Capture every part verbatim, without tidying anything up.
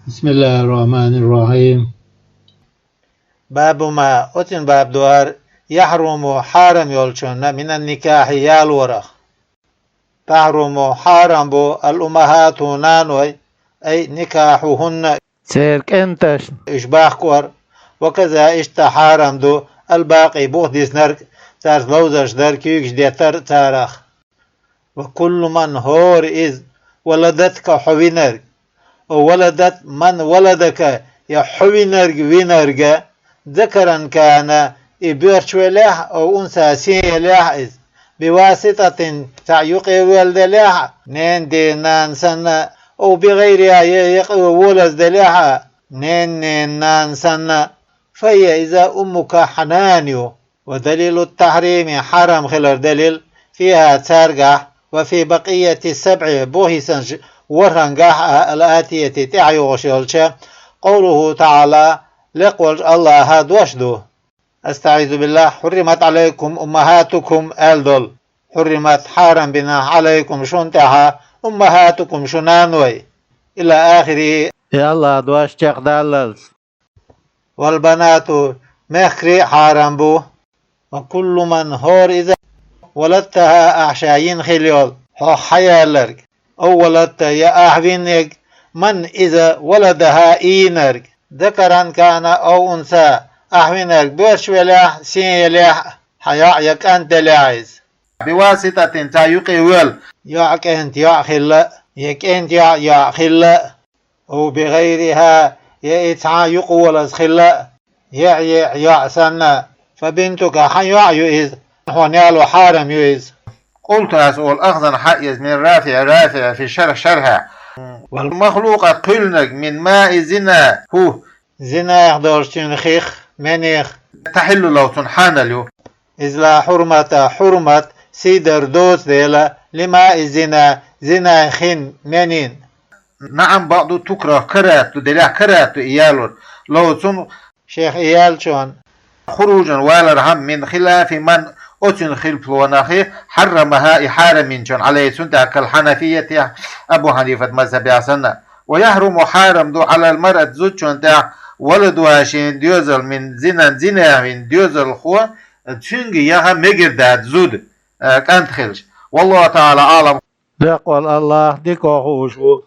بسم الله الرحمن الرحيم. باب ما, оцун баб ду хӀара, يحرم, хьарам йолчунна, من النكاح, ялорах. تحرم, хьарам бу, الأمهات, наной, أي نكاحهن, церан кӀенташна уьш бахкор, وكذا, иштта хьарам ду, الباقي, бух диснарг, царца ловзарш дар, куьйгаш деттар царах. وكل من, хӀора из, ولدتك, хьо винарг, أو ولدت من ولدك, я хьо винарг винарг, ذكرا كان, и боьрша велахь а, أو أنثى, сен елахь а из, بواسطة, цхьа юкъе воьлла делахь а, ненан ден нана санна, أو بغيرها, я юкъе волаза делахь а, ненан ненан нана санна, فهي, иза, أمك, хьа нана ю. ودليل التحريم, хьарам хилар далил, فيها, царгахь, وفي بقية السبع, бухисан ш-, ворхӀангахь а, الآتية, тӀаьхьа йогӀуш йолча, قوله تعالى, лекха волчу АллахӀа дош ду. أستعيذ بالله, حرمت عليكم أمهاتكم аьлла долу. حرمت, хьарам бина, عليكم, шуна тӀехьа, أمهاتكم, шун наной. إلى آخره. И АллахӀа дош чекхдаллалц. والبنات, мехкарий а хьарам бу. وكل من, хӀора иза, ولدتها, ахь ша йина хилла йолу, хьох хьаяьлларг, أو ولدت, я ахь виннарг, من, иза, ولدها, и йинарг, ذكرا كان أو أنثى, ахь винарг боьрша велахь а, сен елахь а, хьан йоӀ я кӀант делахь а иза. بواسطة, цхьа юкъе воьлла, йоӀ кӀентан йоӀ хилла а, я кӀентан йоӀан йоӀ хилла а, أو بغيرها, я и цхьа а юкъаволаза хилла а, йиъ-йиъ йоӀ санна, فبنتك, хьан йоӀ ю иза, хьуна яло хьарам ю иза. قلت, ас олу, أخذا, хьаэца, من رافع, РафиӀа, في الشرح, шархьехь. والمخلوقة, кхоьллинарг, من ماء الزنا, хӀу, зинах долчу цуьнан хих, мених, تحل, ловзуш цунна хьанал ю. إذ لا حرمة, хьурмат, сий дар доцу дела, لماء الزنا, зинан хин, менин. نعم, بعض تكره, карахӀат ду, делахь карахӀат ду и ялор, ловзуш цунна, шех и яьллачунна. خروجا, валар хьама, من خلاف من, оцуьнан хилпалонах, حرمها, и хьарам йинчунна, عليه, цунна тӀехь, كالحنفية, Абу Хьанифат мазхӀабехь санна. ويحرم, хьарам ду, على المرأة, зудчунна тӀехь, ولدها, шен доьзал, من زنا, зинах вина доьзалхо, цуьнга яха мегар дац зуда, а, кӀант хилча. والله تعالى أعلم. Лекха волу АллахӀ дика хууш ву.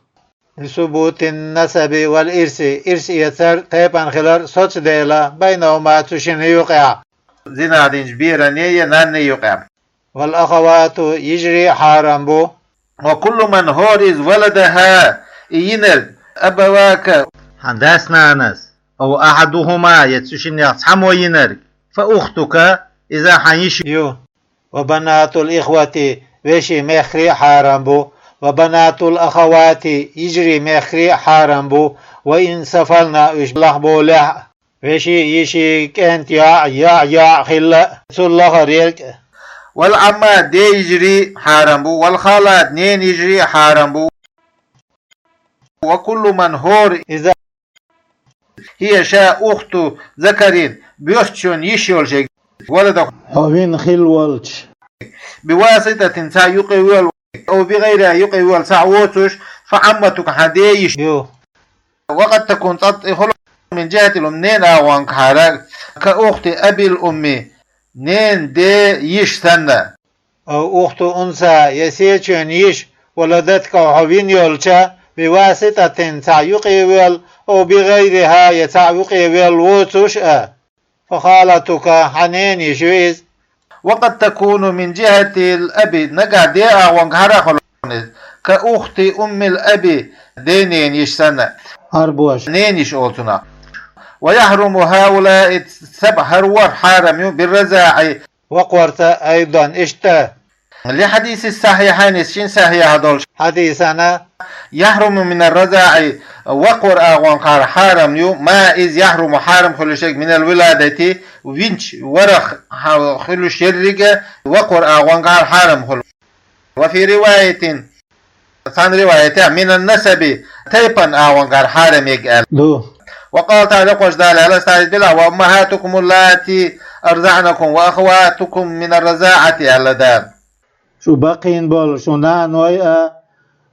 لثبوت النسب والإرث, ирс эцар, тайпана хилар соцу дела, بينهما, цу шинна юкъехь. Зина динчу беране я нанне юкъехь. والأخوات, йижарий а хьарам бу. وكل من, хӀора иза, ولدها, и йинарг, أبواك, хьан дас-нанас, أو أحدهما, я цу шиннех цхьаммо йинарг, فأختك, иза хьан йиш ю. وبنات الإخوة, вешин мехкарий а хьарам бу. وبنات الأخوات, йижарий мехкарий а хьарам бу. وإن سفلن, уьш лахболехь а. Вешин, йишин, кӀентан йоӀ, йоӀан йоӀ хилла а, цул лахара ерг а. والعمات, ден йижарий а хьарам бу. والخالات, ненан йижарий а хьарам бу. وكل من, хӀора иза, هي, ша, أخت ذكر, боьршачун йиш йолуш ерг, ولده, хьо вина хилла волчу. بواسطة, цхьа юкъе воьлла, أو بغيرها, юкъе воьлла, цхьаъ воцуш, فعمتك, хьан ден йиш ю. وقد تكون, цкъа тӀе хуьлу, من جهة الأم, ненан агӀонгахьара, كأخت أبي الأم, ненан ден йиш санна. أو أخت أنثى, я сечун йиш, ولدتك, хьо вина йолча, بواسطة, цхьа юкъе воьлла, أو بغيرها, я цхьаъ юкъе воьлла воцуш а. فخالتك, хьан ненан йиш ю иза. وقد تكون من جهة الأب, нагахь ден агӀонгахьара а хуьлу иза, كأخت أم الأب, ден ненан йиш санна. Ӏарбоша ненан йиш олу цунах. ويحرم هؤلاء السبع, хӀара ворхӀ хьарам ю, بالرضاع, вакхарца, أيضا, иштта. للحديث الصحيحين, шина сахьихь долчу хьадисана. يحرم من الرضاع, вакхара агӀонгахьара хьарам ю, ما, иза, يحرم, хьарам хуьлуш ерг, من الولادة, винчу варах хьа-, хуьлуш ерриг а вакхара агӀонгахьара хьарам хуьлу. وفي رواية, цхьана риваятехь, من النسب, тайпана агӀонгахьара хьарам ерг аьлла ду. وقال تعالى, Къуръан Дала аьлла, أستعيذ بالله, وأمهاتكم اللاتي أرضعنكم وأخواتكم من الرضاعة аьлла Дала. Шу баккхийна болу шун наной а,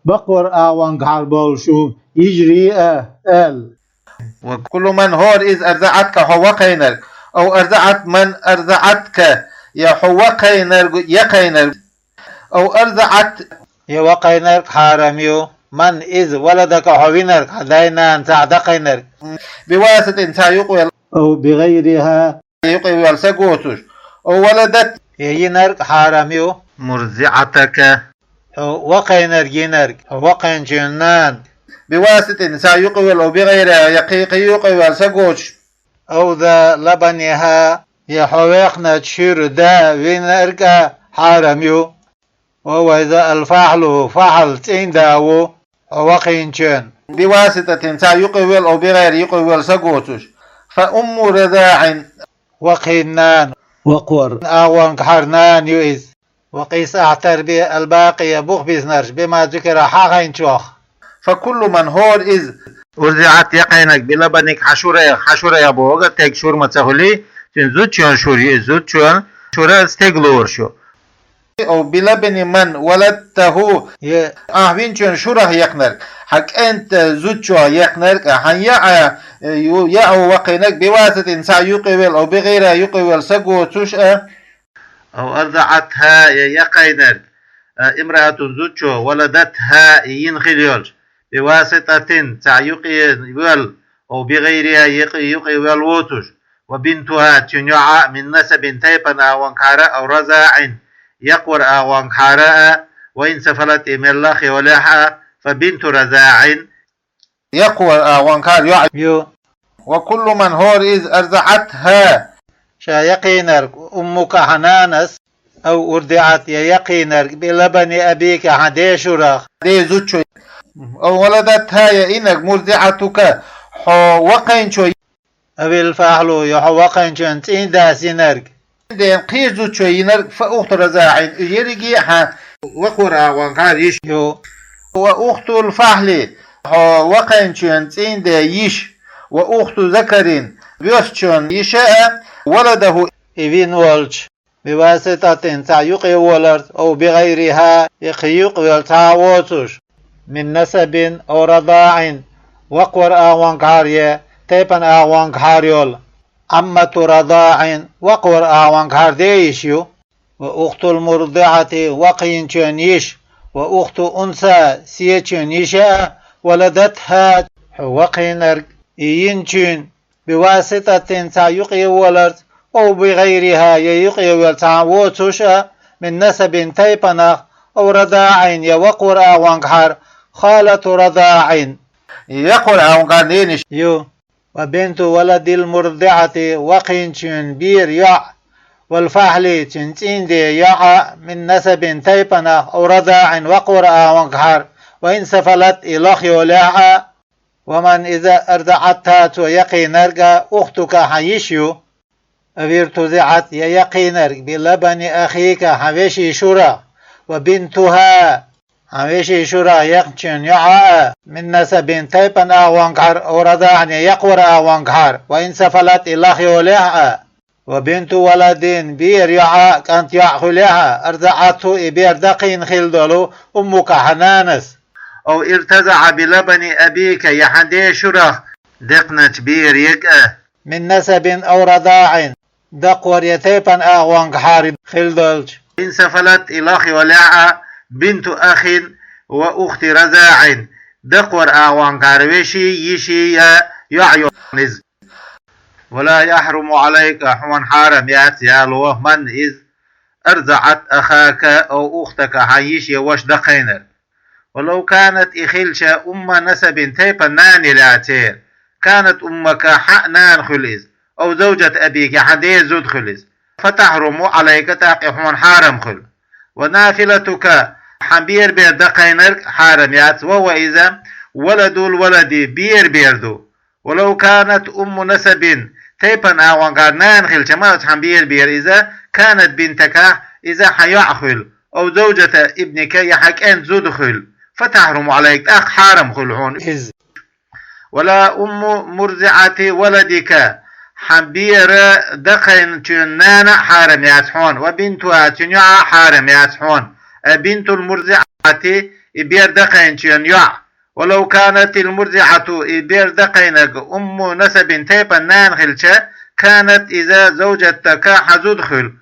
бакъвар агӀвангахьар болуш ву, йижарий а аьлла. وكل من хӀора иза أرضعتك хьо вакхайнарг, أو أرضعت من أرضعتك я хьо вакхайнарг, якхайнарг, أو أرضعت я вакхайнарг хьарам ю, من иза ولدك хьо винарг, хьан дай-нана цхьаъ дакхайнарг, بواسطة цхьа юкъавелла, أو بغيرها юкъавелла са гоцуш, أو ولدت я йинарг хьарам ю, مرضعتك хьо вакхайнарг йинарг, хьо вакхайначун нана, بواسطة цхьа юкъавелла, أو بغيرها я кхин, кхин юкъавелла са гоцуш, أو ذا لبنها я хьо ваьккхинчу шуьйра да винарг а хьарам ю. وهو иза الفحل, фахьл цӀийнда ву, хьо вакхийначун, بواسطة цхьа юкъавелла, أو بغيرها юкъавелла са гоцуш, فأم رضاع вакхийна нана, вакхавар агӀвангахьара нана ю иза. وقس ахьа тарбе الباقي бух биснарш بما ذكر хьахайначох. فكل من хӀора иза أرضعت якхайнарг بلبنك хьан шурайх, хьан шурайх бохург стеган шура ма ца хуьлий, цуьнан зудчун шура ю иза, зудчун шура стеган лоруш ю. أو بلبن من ولدته я ахь винчун шурах яьккхинарг, хьан кӀентан зудчох яьккхинарг а, хьан яа, ю, яа вакхийнарг بواسطة цхьа юкъавелла, أو بغيرها юкъавелла са гоцуш а, أو أرضعتها я якхайнарг, а, امرأة зудчо, ولدتها и йина хилла йолчу, بواسطة цхьа юкъавелла, أو بغيرها юкъа, юкъавелла воцуш, وبنتها цуьнан йоӀ а من نسب тайпана агӀвангахьара, أو رضاع якхавар агӀвангахьара а, وإن سفلت и мелла а лах йолехь а, فبنت رضاع якхавар агӀвангахьара йоӀ ю. وكل من хӀора иза أرضعتها ша якхийнарг أمك хьан нанас, أو أرضعت я якхийнарг بلبن أبيك хьан ден шурах, ден зудчо, أو ولدتها я йинарг مرضعتك хьо вакхайначо, أو الفحل я хьо вакхайначун цӀийнда йинарг, ден кхечу зудчо йинарг, فأخت رضاع ерриге а хьан вакхавар агӀвангахьара йиш ю. وأخت الفحل хьо вакхайначун цӀийнда йиш, وأخت ذكر боьршачун йиш а, ولده и вина волчу, بواسطة цхьа юкъаваларца, أو بغيرها я кхин юкъавелла цхьа а воцуш, من نسب أو رضاع вакхавар агӀвангахьара я тайпана агӀвангахьара йолу, عمة رضاع вакхавар агӀвангахьара ден йиш ю. وأخت المرضعة вакхийначун йиш, وأخت أنثى сецачун йиш а, ولدتها хьо вакхийнарг и йинчуьнан, بواسطة цхьа юкъаваларца, أو بغيرها я юкъавелла цхьа а воцуш а, من نسب тайпанах, أو رضاع я вакхавар агӀвангахьара, خالة رضاع якхавар агӀвангахьара нениш ю. وبنت ولد المرضعة вакхийначун беран йоӀ, والفحل цуьнан цӀийнда йоӀ а, من نسب тайпанах, أو رضاع вакхавар агӀвангахьара, وإن سفلت и лах йолехь а, ومن иза أرضعتها цо якхийнарг а أختك хьан йиш ю, أو ارتضعت я якхийнарг بلبن أخيك хьан вешин шурах, وبنتها хьан вешин шурах яьккхинчун йоӀ а, من نسب тайпана агӀвангахьара, أو رضاع я якхавар агӀвангахьара, وإن سفلت и лах йолехь а, وبنت ولد беран йоӀ а, кӀант йоӀ хуьлехь а, أرضعته и бер дакхийна хилла долу أمك хьан нанас, أو ارتضع بلبن أبيك я хьан ден шурах декхначу берег а, من نسب أو رضاع дакхавар я тайпана агӀвангахьара хилла долчу, وإن سفلت и лах йолехь а, بنت أخ وأخت رضاع дакхавар агӀвангахьара вешин, йишин я йоӀ йолу иза. ولا يحرم عليك хьуна хьарам яц яло من иза أرضعت أخاك أو أختك хьан йиш я ваша дакхайнарг. ولو كانت и хилча أم نسب тайпана нана елахь а церан, كانت أمك хьан а нана хуьлу иза, أو زوجة أبيك я хьан ден зуда хуьлу иза, فتحرم عليك тӀаккха и хьуна хьарам хуьлу. ونافلتك хьан беран бер дакхайнарг хьарам яц, وهو иза ولد الولد беран бер ду. ولو كانت أم نسب тайпана агӀвангахьара нана хилча ма оцу хьан беран бер иза, كانت بنتك иза хьан йоӀ хуьлу, أو زوجة ابنك я хьан кӀентан зуда хуьлу, فتحرم عليك тӀаккха хьарам хуьлу хьуна иза. ولا أم مرضعة ولدك хьан бер дакхайначун нана а хьарам яц хьуна, وبنتها цуьнан йоӀ а хьарам яц хьуна, أي بنت المرضعة и бер дакхайначоьн йоӀ. ولو كانت المرضعة, и бер дакхайнарг, أم نسب, тайпан нана хилча, كانت, иза, زوجتك, хьа зуда хуьлу.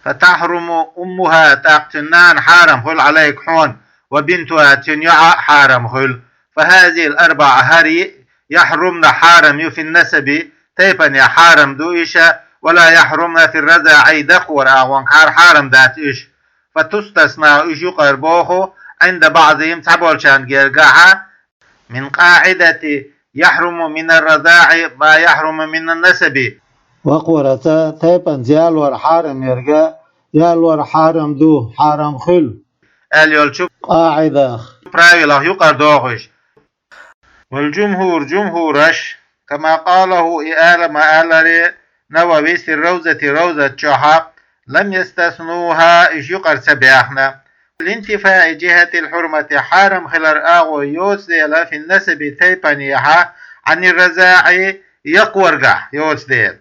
فتحرم أمها, тӀаккха цуьнан нана хьарам хуьлу, عليك, хьуна, وبنتها, цуьнан йоӀ а хьарам хуьлу. فهذه الأربع, хӀара йиъ, يحرمن, хьарам ю, في النسب, тайпане хьарам ду уьш, ولا يحرمن في الرضاع, дакъа вара агӀонгахьара хьарам дац уьш. فتستثنى, уьш юкъара боху, عند بعضهم, цхьаболчарна гергахьа, من قاعدة يحرم من الرضاع ما يحرم من النسب. Вакъ вараца тайпанца ялор хьарам ерга, ялор хьарам ду, хьарам хуьлу, аьлла йолчу къаӀидах, правилах юкъара дохуш. والجمهور, жумхӀураш, كما قاله, и ала ма аллара, Нававис في الروضة, Равзат чохь, لم يستثنوها, уьш юкъара ца баьхна. لانتفاء جهة الحرمة, хьарам хилар агӀо йоцу дела, في النسب, тайпанехьа, عن الرضاع, яккхаргахь йоцу дела.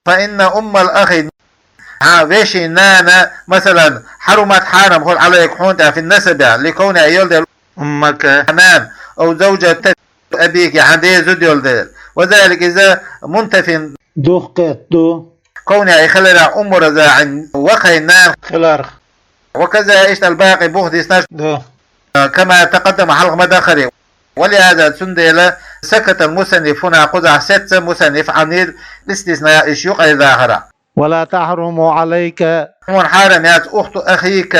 فإن أم الأخ, хьан вешин нана, масалан, حرمت, хьарам хуьлу, عليك, хьуна тӀехь, في النسب, لكونها, йолу дела, أمك, хьан нана, أو زوجة أبيك, хьан ден зуда йолу дела. وذلك, иза, منتف, духкхетта ду, كونها, и хиларехь, أم الرضاع, вакхайн нана хиларх. وكذا, иштта, الباقي, буха диснарш ду. كما تقدم, хьалха ма-дарра. ولهذا, цундела, سكت المصنف هنا, кхузахь сецна мусанниф, عن الاستثناء, уьш юкъара дахарах. ولا تحرم عليك, хьуна хьарам яц, أخت أخيك,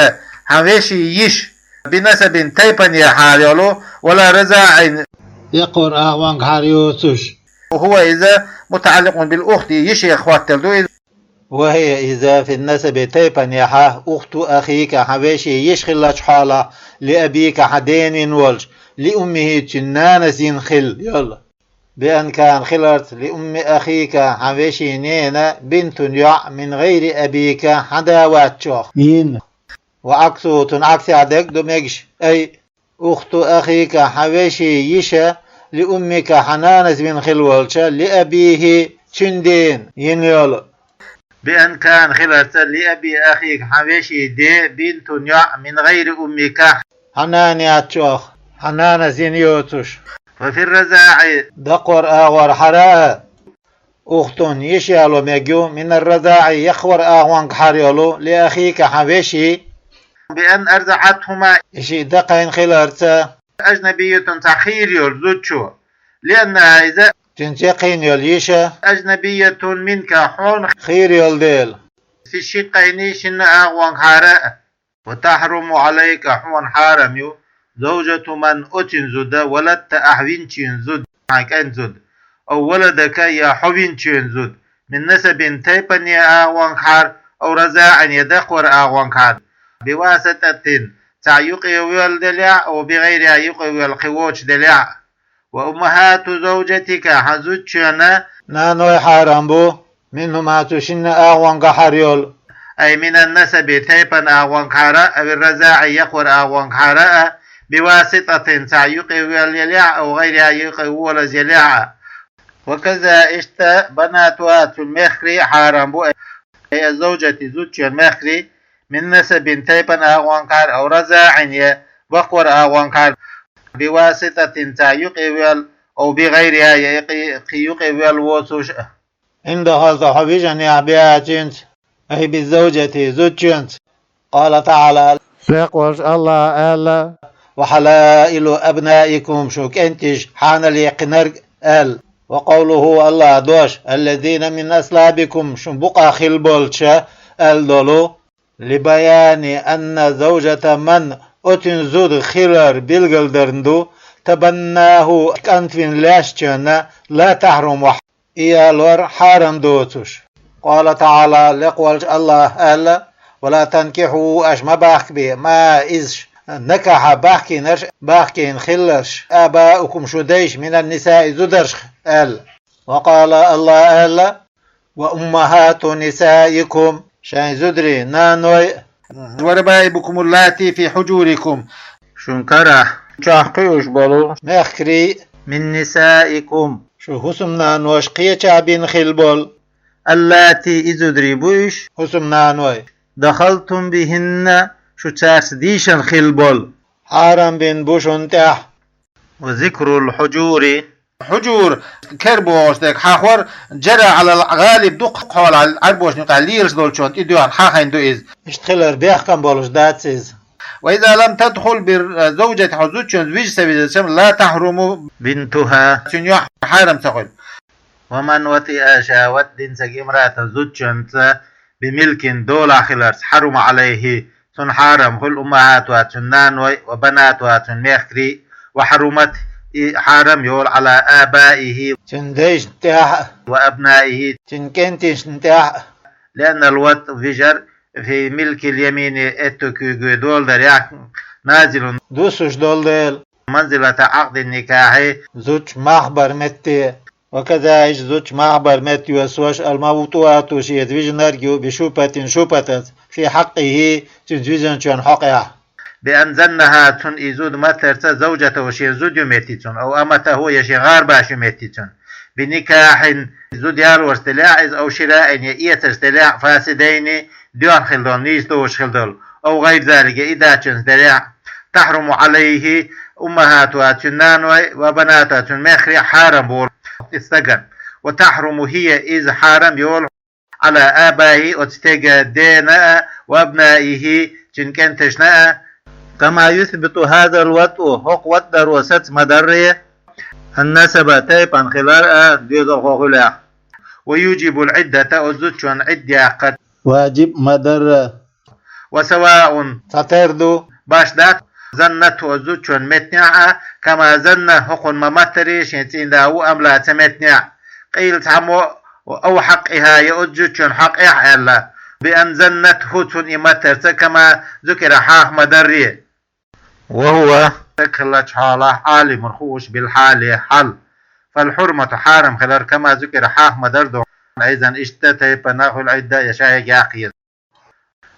хьан вешин йиша, بنسب, тайпанехьара йолу, ولا رضاع, яккхаргахьара йоцуш. وهو, иза, متعلق بالأخت, йишех хӀоттар ду иза. وهي, иза, في النسب, тайпанехьа, أخت أخيك, хьан вешин йиша хиллачу хьолахь, لأبيك, хьан дена йина волчу, لأمه, цуьнан нанас йина хилла йолу. بأن كان, хиларца, لأم أخيك, хьан вешин ненан, بنت, йоӀ, من غير أبيك, хьан да ваьччохь йина. وعكسه, цуьнан Ӏаксехь дерг ду мегаш, أي أخت أخيك, хьан вешин йиша, لأمك, хьан нанас вина хилла волчу, لأبيه, цуьнан дена йина йолу. بأن كان, хиларца, لأب أخيك, хьан вешин ден, بنت, йоӀ, من غير أمك, хьан нана яьччохь, хьан нанас йина йоцуш. وفي الرضاع, дакъор агӀор хьара а, أخت, йиша яло мегаш ю, من الرضاع, яккхаргахьара агӀонгахьара йолу, لأخيك, хьан вешин. بأن أرضعتهما, и шиъ дакхайна хиларца. أجنبية, цхьа хийра йолу зудчо. لأنها, иза, цуьнца яккхийна йолу йиша, أجنبية منك, хьуна хийра йолу дела. في الشقين, шинна агӀонгахьара а. وتحرم عليك, хьуна хьарам ю, زوجة من, оцуьнан зуда, ولدت, ахь винчуьнан зуда, хьан кӀентан зуда, أو ولدك, я хьо винчуьнан зуда, من نسب, тайпане агӀонгахьара, أو رضاع, я дакъора агӀонгахьара, بواسطة, цхьа юкъевоьлла делахь а, أو بغيرها, юкъевоьлла кхин воцуш делахь а. وأمهات زوجتك, хьан зудчоьнан наной хьарам бу, منهما, цу шинна агӀонгахьара йолу. أي من النسب, тайпана агӀонгахьара, أو الرضاع, яккхаргахьара агӀонгахьара а, بواسطة, цхьа юкъевоьлла елахь а, أو غيرها, юкъеволаза елахь а. وكذا, иштта, بناتها, цуьнан мехкарий а хьарам бу, أي الزوجة, зудчоьнан мехкарий, من نسب, тайпана агӀонгахьара, أو رضاع, я дакъора агӀонгахьара, بواسطة, цхьа юкъевоьлла, أو بغيرها, я кхин юкъевоьлла воцуш а. إن دخلت, хьо вижинехь беачуьнца, أي بالزوجة, зудчуьнца. قال تعالى, лекъ волчу АллахӀа аьлла: وحلائل أبنائكم, шун кӀентий, хьанал яьккхинарг, аьлла. وقوله, АллахӀан дош: الذين من أصلابكم, шун букъа хилла болчу, аьлла долу. لبيان أن زوجة من, оцуьнан зуда хилар билгалдарна ду, تبناه, кӀант вина лаьшначоьнна, لا تحرم, и ялор хьарам доцуш. قال تعالى, лекъ волчу АллахӀа аьлла: ولا تنكحوا, аша ма бахкабе, ما, иза, نكح, бахкийнарш, бахкийна хилларш, آباؤكم, шун дайша, من النساء, зударшха, аьлла. وقال, АллахӀа аьлла: وأمهات نسائكم, шайн зударийн наной а, وربائبكم اللاتي في حجوركم, шун карахь чохь кхуьуш болу мехкарий, من نسائكم, шун хӀусамнанош кхечахь бина хилла болу, اللاتي, и зударий бу уьш, хӀусамнаной, دخلتم بهن, шу цаьрца дийшина хилла болу. хьарам бина бу шун тӀехь. وذكر الحجور. Хьужур, кер бохуш дерг хьахор, جرى على الغالب, дукха хьолахь Ӏарбошна юкъахь лелаш долчунна тӀедоьгӀна хьахийна ду иза. Иштта хилар бехкам болуш дац иза. وإذا لم تدخل بالزوجة, хьо зудчунца вижа ца вижа, لا تحرم بنتها, цуьнан йоӀ хьарам ца хуьлу. ومن وطئ شهوة, динцаг امرأة, зудчунца, بملك, долахь хиларца, حرم عليه, цунна хьарам хуьлу, أمهاتها, цуьнан наной, وبناتها, цуьнан мехкарий, وحرمت, и хьарам йолу, على آبائه, цуьнан дайшна тӀехь а, وأبنائه, цуьнан кӀенташна тӀехь а. لأن الوطء, вижар, في ملك اليمين, аьтту куьйган дола дарехь, نازل, дуссуш долу дела. منزلة عقد النكاح, зудчун мах бар метте. وكذا, иштта зудчун мах бар метте йоссош, الموطوءة, шеца вижинарг ю, بشبهة, шубхатаца, في حقه, цуьнца вижинчун хьокъехь. بأن ظنها, цунна и зуда маттарца, زوجته, шен зуда ю метте цунна, أو أمته, я шен гӀарбаш ю метте цунна. بنكاح, зуда ялорца делахь иза, أو شراء, я эцарца делахь, فاسدين, доьхна хила долу, нийса долуш хила долу, أو غير ذلك, и дачунца делахь, تحرم عليه أمهاتها, цуьнан наной, وبناتها, цуьнан мехкарий хьарам болу и стагана. وتحرم هي, иза хьарам йолу, على آبائه, оцу стеган дена а, وأبنائه, цуьнан кӀенташна а. كما يثبت هذا الوطء, хӀокху ватӀ даро саца ма-дарра, النسب, тайпана хилар а доьзалхо хуьлехь. ويوجب العدة, оцу зудчун Ӏидда яккхар важиб ма-дарра. وسواء, цхьатера ду, башха дац, ظنته, оцу зудчун меттанехь а, كما ظن, хӀокхунна ма-маттара, шен цӀийнда ву, أم لا, ца меттанехь. قيل, цхьаммо, أو حقها, я оцу зудчун хьакъехь аьлла, بأن ظنته, цунна и маттарца, كما ذكر, хьаха ма-дарра. وهو, стаг хиллачу хьолахь, عالم, хууш, بالحال, хьал. فالحرمة, хьарам хилар, كما ذكر, хьаха ма-дарра ду, أيضا, иштта тайпана, في العدة, я шайга яккхийла.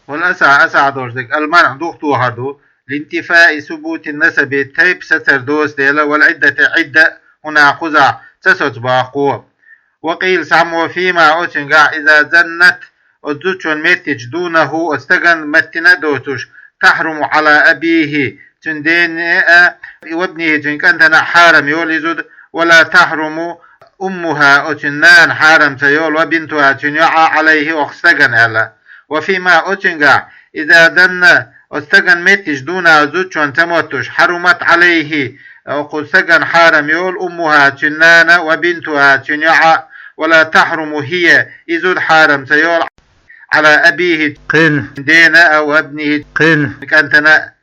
والأصح, асахь долуш дерг, المنع, духтохар ду, لانتفاء ثبوت النسب, тайпа сацар доцу дела, والعدة, Ӏидда, هنا, кхузахь, ца соцу боху. وقيل, цхьаммо, فيما, оцуьнгахь, إذا ظنت, оцу зудчун меттича, دونه, оцу стагана меттина а доцуш, تحرم على أبيه, цуьнан дена а, وابنه, цуьнан кӀантана а хьарам йолу и зуда, ولا تحرم أمها, оцуьнан нана хьарам ца йолу, وبنتها, цуьнан йоӀ а, عليه, оцу стагана аьлла. وفيما, оцуьнгахь, إذا ظن, оцу стагана меттича, دونها, зудчун ца моттуш, حرمت عليه, оцу стагана хьарам йолу, أمها, цуьнан нана, وبنتها, цуьнан йоӀ а, ولا تحرم هي, и зуда хьарам ца йолу, على أبيه, кхин дена а, وابنه, кхин кӀантана а,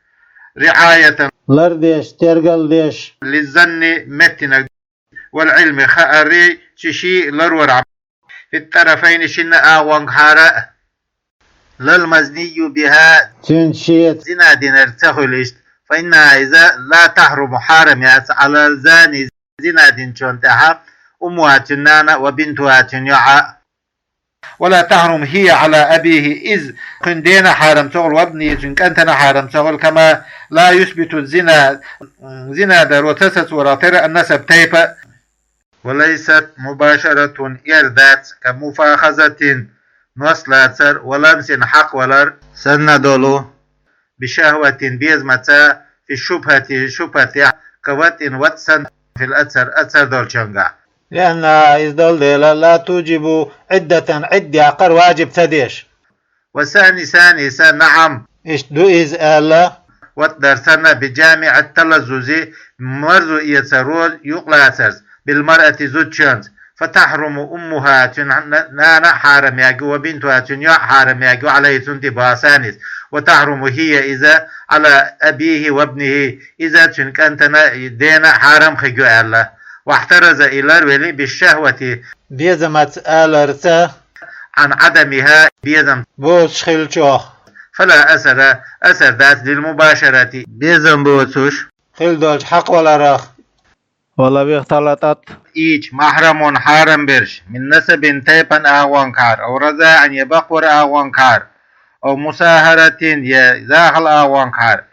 رعاية, лардеш, тергалдеш, للظن, меттинарг, والعلم, хаарий, ши-ши ларварахь, في الطرفين, шинна агӀонгахьара а. لا المزني بها, цуьнца шеца зина динарг ца хуьлу иштта, فإنها, иза, لا تحرم, хьарам яц, على الزاني, зина динчунна тӀехь, أمها, цуьнан нана, وبنتها, цуьнан йоӀ а. ولا تحرم هي على أبيه, иза кхуьнан дена хьарам ца хуьлу, وابنه, цуьнан кӀантана хьарам ца хуьлу, كما لا يثبت الزنا, зина даро ца сацорах тера, النسب, тайпа. وليست مباشرة, эр дац, كمفاخذة, нос лацар, ولمس, хьакхавалар, санна долу, بشهوة, безамца, في الشبهة, шубхатехь, كوطء, ватӀ санна, في الأكثر, аксар долчуьнгахь. لأنها, иза долу дела, لا توجب عدة, Ӏидда яккхар важиб ца деш. والثاني, санна, نعم, иштта ду иза аьлла, ватӀ дар санна, بجامع التلذذ, марзо эцаро юкъалацарца, بالمرأة, зудчуьнца, فتحرم أمها, цуьнан нана а хьарам ягийла, وبنتها, цуьнан йоӀ а хьарам ягийла, عليه, цунна тӀе, боху санна иза, وتحرم هي, иза, على أبيه وابنه, иза цуьнан кӀантана, дена а хьарам хигийла аьлла. واحترز, и ларвели, بالشهوة, безамца аларца, عن عدمها, безам боцуш хилчохь. فلا أثر, аксар дац, للمباشرة, безам боцуш хила долчу хьакхаваларах. ولو اختلطت, ийча, محرم, хьарам берш, من نسب, тайпана агӀонгахьара, أو رضاع, я бакъваран агӀонгахьара, أو مصاهرة, я захалан агӀонгахьара,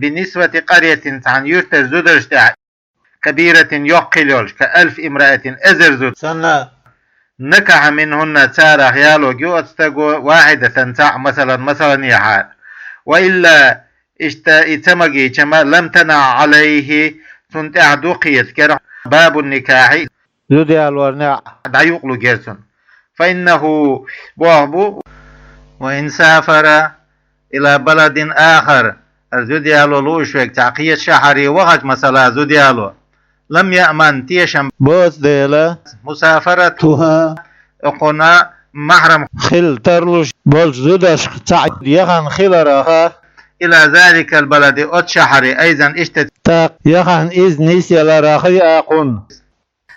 بنسوة قرية, цхьана юьртара зударшна тӀехь, كبيرة, йоккха хила йолуш, كألف امرأة, эзар зуда санна, نكح منهن, царах яло гу оцу стага, واحدة, цхьаъ, масалан, масалан, яхьара. وإلا, Иштта и ца магийча ма, لم تنع عليه, цунна тӀехь дукха хетар, باب النكاح, зуда ялор некъ дӀаюкъалур яра цунна. فإنه, боху бу, وإن سافر إلى بلد آخر, ара зуда яло лууш верг цхьа кхечу шахьаре вахча, масала, зуда яло, لم يأمن, тешам боцу дела, مسافرتها, кхунна махьрам хила тарлуш болчу зудашка цхьаъ яхана хиларх, إلى ذلك البلد, оцу шахьаре, أيضا, иштта тӀаккха яхана иза нисъяларх а кхунна.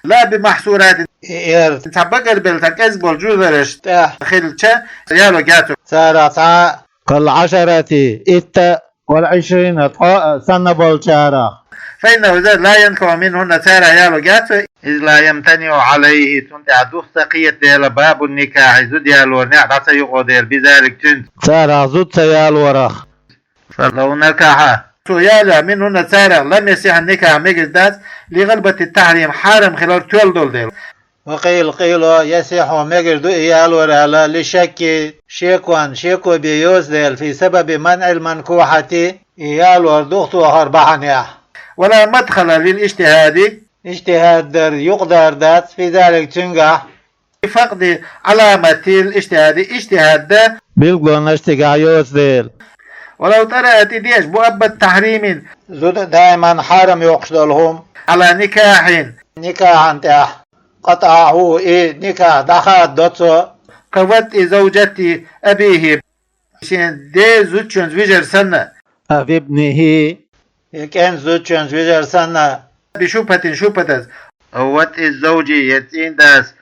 لا بمحصورات, и эр цхьа багарбелла, цхьа кӀезга болчу зударшна тӀехь хилча, яло гецо. Царах цхьа, كالعشرة, итт а, والعشرين, ткъа а санна болчарах. فإنه, иза, لا ينكح منهن, царах яло гецо, إذ لا يمتنع عليه, цунна тӀехь дукха ца кхета дела, باب النكاح, зуда ялор некъ дӀа ца юкъо дела, بذلك, цуьнца, царах зуда ца ялорах. فلو نكح, цо ялехь, منهن, царах, لم يصح النكاح, мегар дац, لغلبة التحريم, хьарам хилар тоьлла долу дела. وقيل, къийла, يصح, мегар ду и ялор аьлла, للشك, шекон, шеко бен йоцу дела, في سبب منع المنكوحة, и ялор духтохар бахьанехь. ولا مدخل للاجتهاد, ижтихӀад дар юкъадар дац, في ذلك, цуьнгахь, لفقد علامة الاجتهاد, ижтихӀад дан билгалонаш цигахь йоцу дела. ولو طرأت, и деш бу, مؤبد تحريم, зуда даиман хьарам йоккхуш долу хӀума, على نكاح, никахьан тӀехь, قطعه, и никахь дӀахададо цо, كوطء زوجة أبيه, шен ден зудчуьнца вижар санна, أو ابنه, я кӀентан зудчуьнца вижар санна, بشبهة, шубхӀатаца, أو وطء الزوج, я цӀийнан дас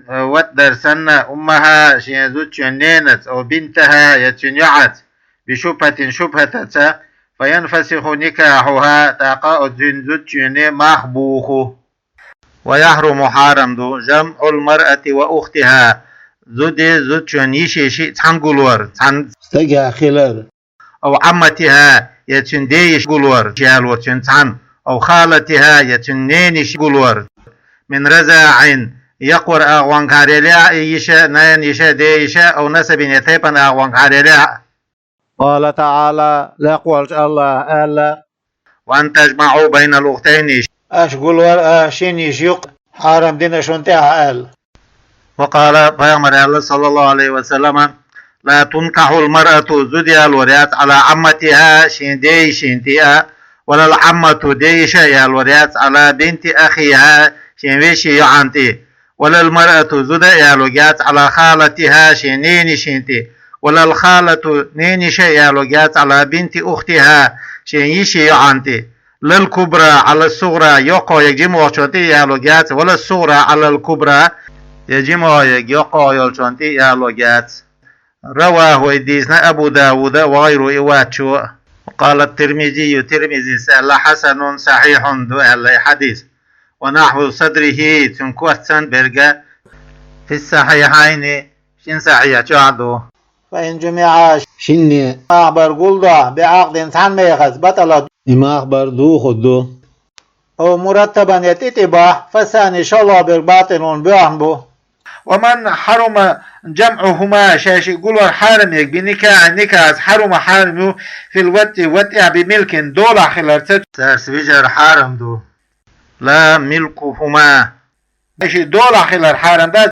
ватӀ дар санна, أمها, шен зудчуьнан ненаца, أو بنتها, я цуьнан йоӀаца, بشبهة, шубхӀатаца, فينفسخ نكاحها, тӀаккха оцу цуьнан зудчуьнан мах буху. ويحرم, хьарам ду, جمع المرأة وأختها, зуди зудчун йиши шиъ цхьаьна гулор, цхьана стагехь хилар, أو عمتها, я цуьнан ден йиш гулор, ялор цуьнан цхьаьна, أو خالتها, я цуьнан ненан йиш гулор, من رضاع, яккхор агӀонгахьара елехь а и йиша, ненан йиша, ден йиша, أو نسب, я тайпана агӀонгахьара елехь а. قال تعالى, лекха волчу АллахӀа аьлла: وأن تجمعوا بين الأختين, аша гулор а шина йиша юкъа, хьарам дина шуна тӀехь аьлла. وقال, пайхамара аьлла, صلى الله عليه وسلم: لا تنكح المرأة, зуда ялор яц, على عمتها, шен ден йишин тӀе а, ولا العمة, ден йиша а ялор яц, على بنت أخيها, шен вешин йоӀан тӀе, ولا المرأة, зуда а ялорг яц, على خالتها, шен ненан йишин тӀе, ولا الخالة, ненан йиша а ялорг яц, على بنت أختها, шен йишин йоӀан тӀе, لا الكبرى على الصغرى, йоккхахь ерг жимахчун тӀе ялорг яц, ولا الصغرى على الكبرى, я жимахь ерг йоккхахь йолчун тӀе ялорг яц. رواه, и дийцина, أبو داود وغيره, и вачо. وقال الترمذي, Тирмизис аьлла: حسن صحيح, ду аьлла и хьадис. ونحو صدره, цуьнан кортсанна берг, في الصحيحين, шина сахьихь чохь а ду. فإن جمعا, шинна мах бар гулдо, بعقد, цхьана мехаза, بطل, и мах бар духур ду. أو مرتبا, я тӀе-тӀе бахь, فالثاني, шолгӀа берг, باطل, боьхна бу. ومن حرم جمعهما, шаьш и гулор хьарам ерг, بنكاح, никахьца, حرم, хьарам ю, في الوطء, ватӀехь, بملك, долахь хиларца, цаьрца вижар хьарам ду. لا ملكهما, шаьш и долахь хилар хьарам дац.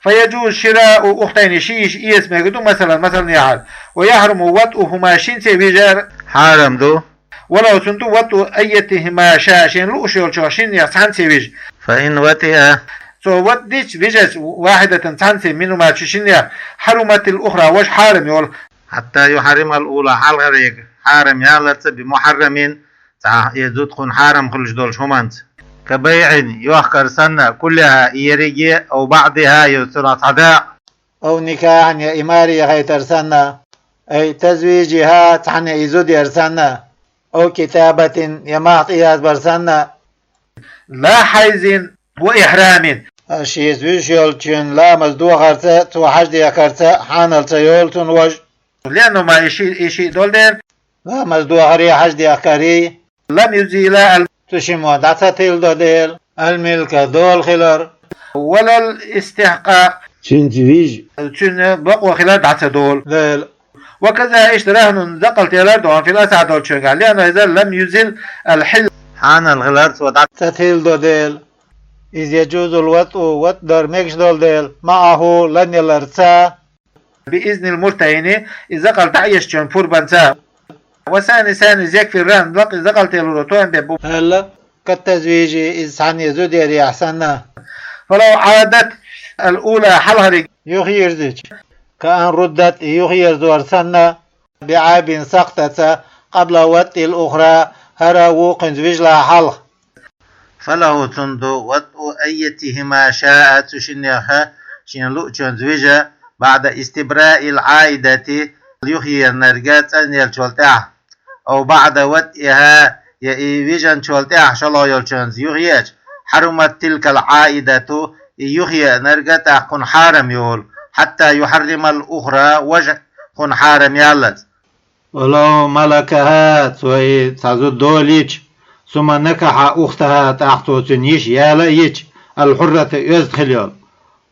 فيجوز شراء أختين, ши йиша эца мегар ду, масала, масала яхьар. ويحرم وطئهما, шинца вижар хьарам ду. ولو, цуьнан ду, وطء أيتهما شاء, шена лууш йолчух шиннех цхьаьнца вижа. فإن وطئ, цо ватӀ дича вижача, واحدة, цхьаьнца, منهما, цу шиннех, حرمت الأخرى, важа хьарам йолу. حتى يحرم الأولى, хьалхарерг хьарам яларца, بمحرم, цхьа и зуда кхунна хьарам хуьлуш долчу хӀуманца. كبيع, йохкар санна, كلها, и ерриге, أو بعضها, я цунах цхьа дакъа. أو نكاح, я и маре яхийтар санна, أي تزويجها, цхьаьна и зуда яр санна, أو كتابة, я мах тӀеязбар санна. لا حيض وإحرام. Шеца вуьжуш йолчун ламаз дохарца, цо хьаждехкарца, хьанал ца йолу цунна важа. لأنهما, и шиъ, и шиъ долу дела. Ламаз дохарий, хьаждехкарий. لم يزيلا ال- цу шиммо дӀа ца тилдо дела, الملك, дола хилар. ولا الاستحقاق. Цуьнца вижа. Цуьнан бакъо хилар дӀа ца долу дела. وكذا, иштта رهن, закъалт ялар да хьона, في الأصح, долчуьнгахь, لأنه إذا لم يزل الحل, хьанал хилар цо дӀа ца тилло дела, إذ يجوز الوطء, ватӀ дар мегаш долу дела, معه, лан яларца, بإذن المرتهن, и закъалт дӀаэцначун пурбанца. والثاني, ثاني, يكفي الرهن, лакхе закъалт ялур тоам беш бу аьлла, كالتزويج, иза цхьанне зуда ярехь санна. فلو عادت الأولى, хьалхарниг юхаерзича, كأن ردت, и юхаерзор санна, بعيب, сакхтаца, قبل وطء الأخرى, хӀара вукхуьнца вижалехь хьалха. فله, цунна ду, وطء أيتهما شاء, цу шиннех шена луучуьнца вижа, بعد استبراء العائدة, юхаернарг цӀанъеллачул тӀаьхьа, أو بعد وطئها, я и вижначул тӀаьхьа шолгӀа йолчуьнца юхаеача, حرمت تلك العائدة, и юхаеанарг тӀаккха кхунна хьарам йолу, حتى يحرم الأخرى, важа кхунна хьарам яллалц. ولو ملكها, цо и цхьа зуда дола йича, ثم نكح أختها, тӀаккха цо цуьнан йиша яла а йича, الحرة, оьзда хила йолу.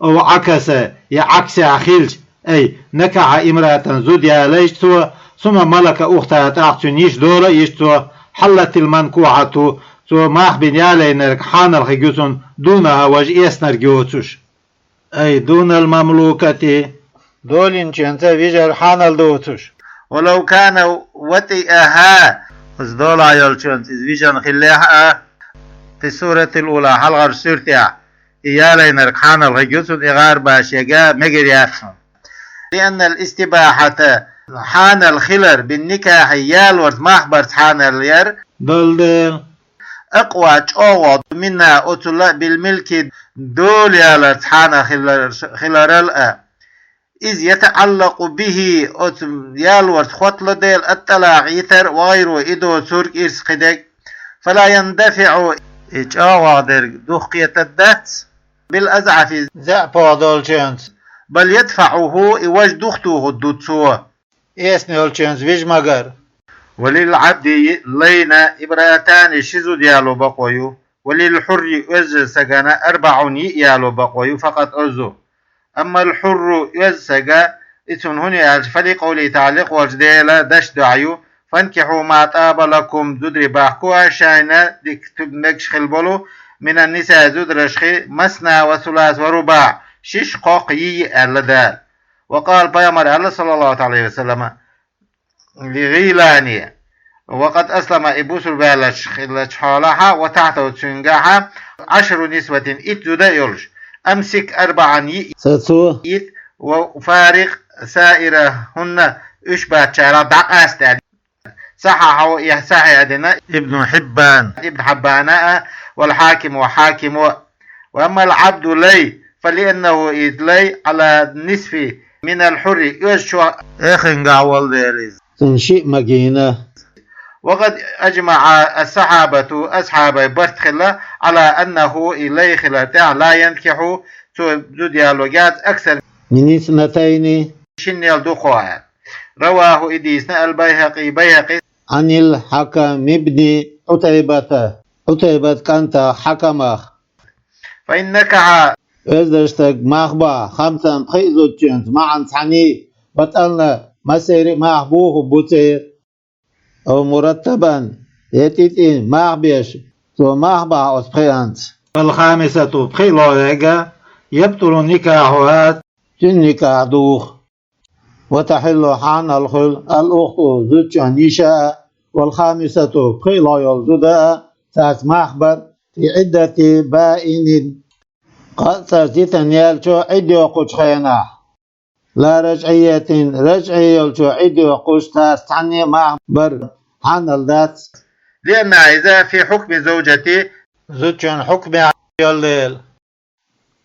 أو عكس, я Ӏаксехь хилча, أي نكح امرأة, зуда ялайча цо, ثم ملك أختها, тӀаккха цуьнан йиша дола а йича цо, حلت المنكوحة, цо мах бина ялайнарг хьанал хиг ю цунна, دونها, важа эцнарг йоцуш. أي دون المملوكة, долийначуьнца вижар хьанал доцуш. ولو كان وطئها, иза долахь йолчуьнца иза вижина хиллехь а, في الصورة الأولى, хьалхарчу суьртехь, и ялайнарг хьанал хиг ю цунна, и гӀарабаш яга мегар яц цунна. لأن الاستباحة, хьанал хилар, بالنكاح, ялорца, мах барца хьанал яр, долу дела, أقوى, чӀогӀа, منها, оцул а, بالملك, дола яларца хьанал хилар-, хиларал а. إذ يتعلق به, оцу ялорца хоттало дела, الطلاق, йитар, وغيره, и доцург, ирс, кхидерг. فلا يندفع, и чӀогӀа дерг духкхетарг дац, بالأضعف, заьӀапехь долчуьнца, بل يدفعه, и важа духтухур ду цо, эцна йолчуьнца вижа магар. وللعبد, лайна, امرأتان, ши зуда яло бакъо ю, وللحر, оьзда сагана, أربع, йиъ яло бакъо ю, فقط, оцу. أما الحر, оьзда сага, и цунна хӀунда аьлча, فلقوله تعالى, Къуръан Делан дашна дуьхьа ю: فانكحوا ما طاب لكم, зударий бахко аш шайна, дика, туьга мегаш хилла болу, من النساء, зударшхий, مثنى وثلاث ورباع, шиш, кхоккха, йиъ, аьлла Дала. وقال, пайхамара аьлла, صلى الله عليه وسلم, لغيلان, وقد أسلم, и бусулба ваьллачу хиллачу хьолахь, وتحته, цуьнгахь, عشر نسوة, итт зуда а йолуш, أمسك أربعا, йиъ, сацо, йиъ, وفارق سائرهن, уьш баьччарах дӀакъаста аьлла. صححه, и сахьихь дина, ابن حبان, Ибн Хьиббана а, والحاكم, ва Хьакима а. وأما العبد, лай, فلأنه, иза лай, على النصف من الحر, оьзда чохь эхингахь волу дела иза, цунна шиъ магийна. وقد أجمع الصحابة, асхьабийн барт хилла, على أنه, и лай хилар тӀехь, لا ينكح, цо зуда ялорг яц, أكثر من اثنتين, шиннел дукха аьлла. رواه, и дийцина, البيهقي, Байхьакъис, عن الحكم بن عتيبة, Ӏутайбат кӀантах Хьакамах. فإن نكح, оьзда стаг мах бахь, خمسا, пхи а зудчуьнца, معا, цхьаьний, بطلن, массеран а мах бохург бу церан, أو مرتبا, я тӀе-тӀе мах беш, цо мах бахь оцу пхиъанца. والخامسة, пхиъ лоьриг а, يبطل نكاحها, цуьнан никахь духу. وتحل, хьанал хуьлу, الأخت, зудчун йиша а, والخامسة, пхиъ лоьриг йолу зуда а, цаьрца мах бар, في عدة بائن, кхаъ цаьрца йитина яьллачо Ӏидда йоккхучу хенахь. لا رجعية, ражъий йолчо Ӏидда йоккхуш, цаьрца цхьаьнне а мах бар хьанал дац. لأنها إذا في حكم الزوجة, зудчун хьукмехь йолу дела.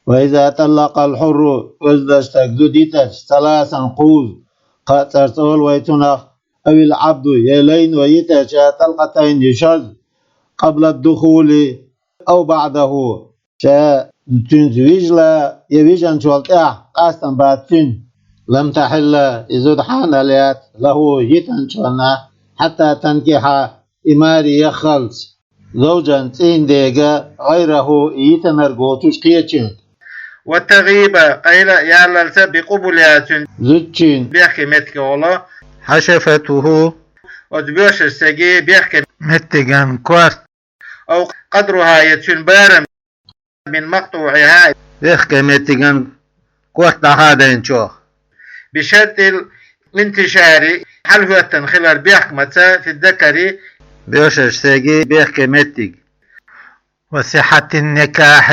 وإذا طلق الحر, оьзда стаг зуда йитача, ثلاثا, кхузза, кхаъ цӀарца олу вай цунах, أو العبد, я лайно йитача, طلقتين, шозза, قبل الدخول أو بعده, ша цуьнца вижала я вижначул тӀаьхьа, къастам бац цуьнан, لم تحل, и зуда хьанал яц, له, йитинчунна, حتى تنكح, и маре яххалц, زوجا, цӀийнан дега, غيره, и йитинарг воцуш кхечуьнга. وتغيب, къайла а яллалца, بقبولها, цуьнан зудчун бехке меттиг йолу, حشفته, оцу боьшачу стеган бехке меттиган корта, أو قدرها, я цуьнан барам, من مقطوعها, бехке меттиган корта дӀахадайначух, بشرط الانتشار, хьалахӀоьттина хилар бехкамаца, في الذكر, боьшачу стеган бехке меттиг, وصحة النكاح,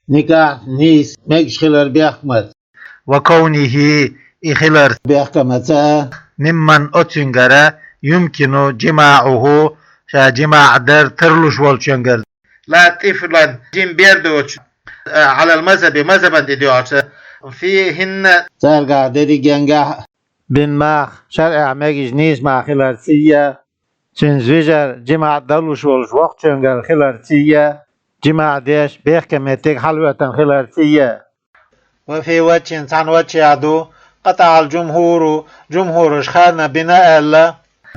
никахь нийса мегаш хилар бехкамаца, وكونه, и хилар бехкамаца, ممن, оцуьнгара, يمكن جماعه, ша жимаӀ дар тарлуш волчуьнгара, لا طفلا, жима бер доцуш, على المذهب, мазхӀабан тӀе доьгӀуш, فيهن, цаьргахь дерригенгахь, бин мах, шарӀехь мегаш нийса мах хиларций, цуьнца вижар жимаӀ далуш волуш воккхачуьнгара хиларций, жимаӀ деш бехке меттиг хьалахӀоьттина хиларций. وفي وجه, цхьана ваджехь ду, قطع الجمهور, жумхӀураш ханна бина аьлла,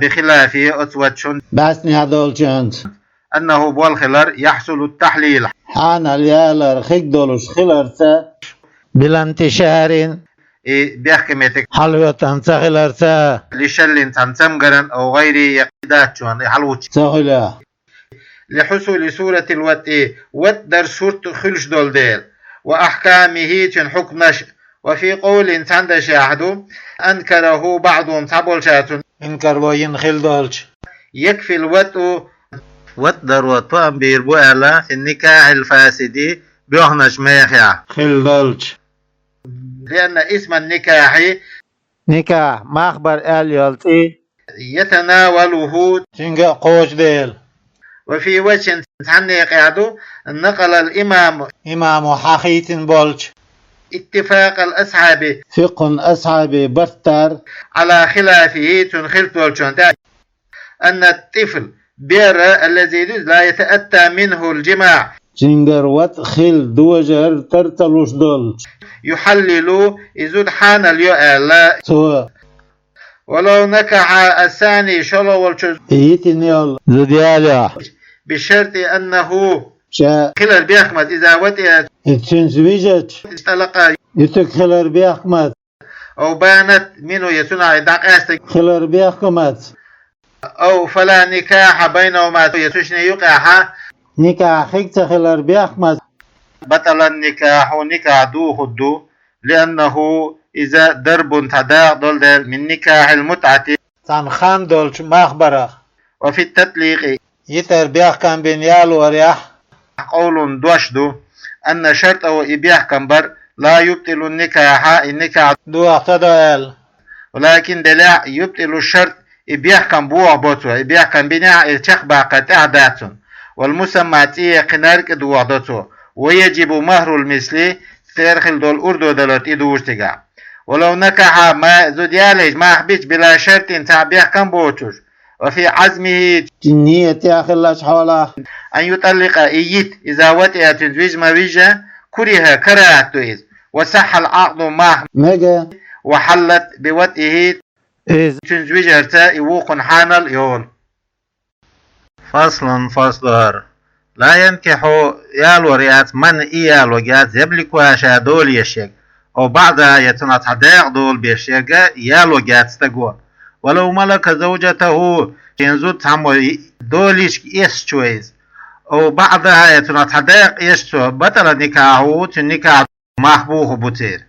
بخلافه, оцу ваджехь, бӀаьстенехь долчуьнца, أنه, болх хилар, يحصل التحليل, хьанал ялар хиг долуш хиларца, بلا انتشار, и бехке меттиг хьалахӀоьттина ца хиларца, لشل, цхьана цамгаран, أو غيره, я кхин дацчунна, и хьалавучу ца хуьлу. لحصول صورة الوطء, ватӀ дар сурт хуьлуш долу дела, وأحكامه, цуьнан хьукмаш, وفي قول, цхьана дашехь ду, أنكره بعضهم, цхьаболчара цунна инкарло йина хилла долчу, يكفي الوطء, ватӀ даро тоам бийр бу аьлла, في النكاح الفاسد, боьхначу мехехь хилла долчу, لأن اسم النكاح, никахь мах бар аьлла йолу цӀе, يتناوله, цуьнга а кхочу дела. وفي وجه, цхьана некъехь ду, نقل الإمام, имамо хьахийцина болчу, اتفاق الأصحاب, фикъхьун асхьабийн барт дар, على خلافه, цуьнан хилла долчунна тӀе, أن الطفل, бер, الذي, لا يتأتى منه الجماع, цуьнгара ватӀ хила дожар тар ца луш долчу, يحلل, и зуда хьанал йо аьлла, цо, ولو نكح الثاني, шолгӀа волчу йитина йолу зуда ялахь, بشرط أنه, ша хилар бехкамац, إذا وطئ, и цуьнца вижача, طلق, итиг хилар бехкамац, أو بانت منه, я цунах и дӀакъаьстаг хилар бехкамац, أو فلا نكاح بينهما, я цу шинна юкъехь никахь хиг ца хилар бехкамац, بطل النكاح, никахь духур ду, لأنه, иза ضرب, цхьа дакъа долу дела, من نكاح المتعة, цхьана хан долчу мах барах, وفي التطليق, йитар бехкам бина ялорехь, قول, дош ду, أن شرطه, и бехкам бар, لا يبطل النكاح, и никахь дохьа ца до аьлла, ولكن, делахь а, يبطل الشرط, и бехкам бохьа бо цо, и бехкам бинехь а, иза чекхбаккхар тӀехь дац цунна, والمسمى, цӀе яьккхинарг а дохьа до цо, ويجب مهر المثل, церан хила долу урдо далар тӀедужу цигахь. ولو نكح, ма-, зуда ялийча, мах бича, بلا شرط, цхьа бехкам боцуш, وفي عزمه, ният яхилла хьолахь, أن يطلق, и йита, إذا وطئ, цуьнца вижа ма вижа, كره, карахӀат ду иза, وصح العقد, мах мега, وحلت بوطئه, иза цуьнца вижарца и вукхунна хьанал йолу. فصل, фаслу хӀара. لا ينكح, ялор яц, من, и ялор яц, يملكها, ша дола еш ерг, أو بعضها, я цунах цхьа дакъа дола беш ерг, ялор яц стага. ولو ملك زوجته, шен зуда цхьаммо дола йича эсчо иза, أو بعضها, я цунах цхьа дакъа эсчо, بطل نكاحه, цуьнан никахь мах буху бу церан.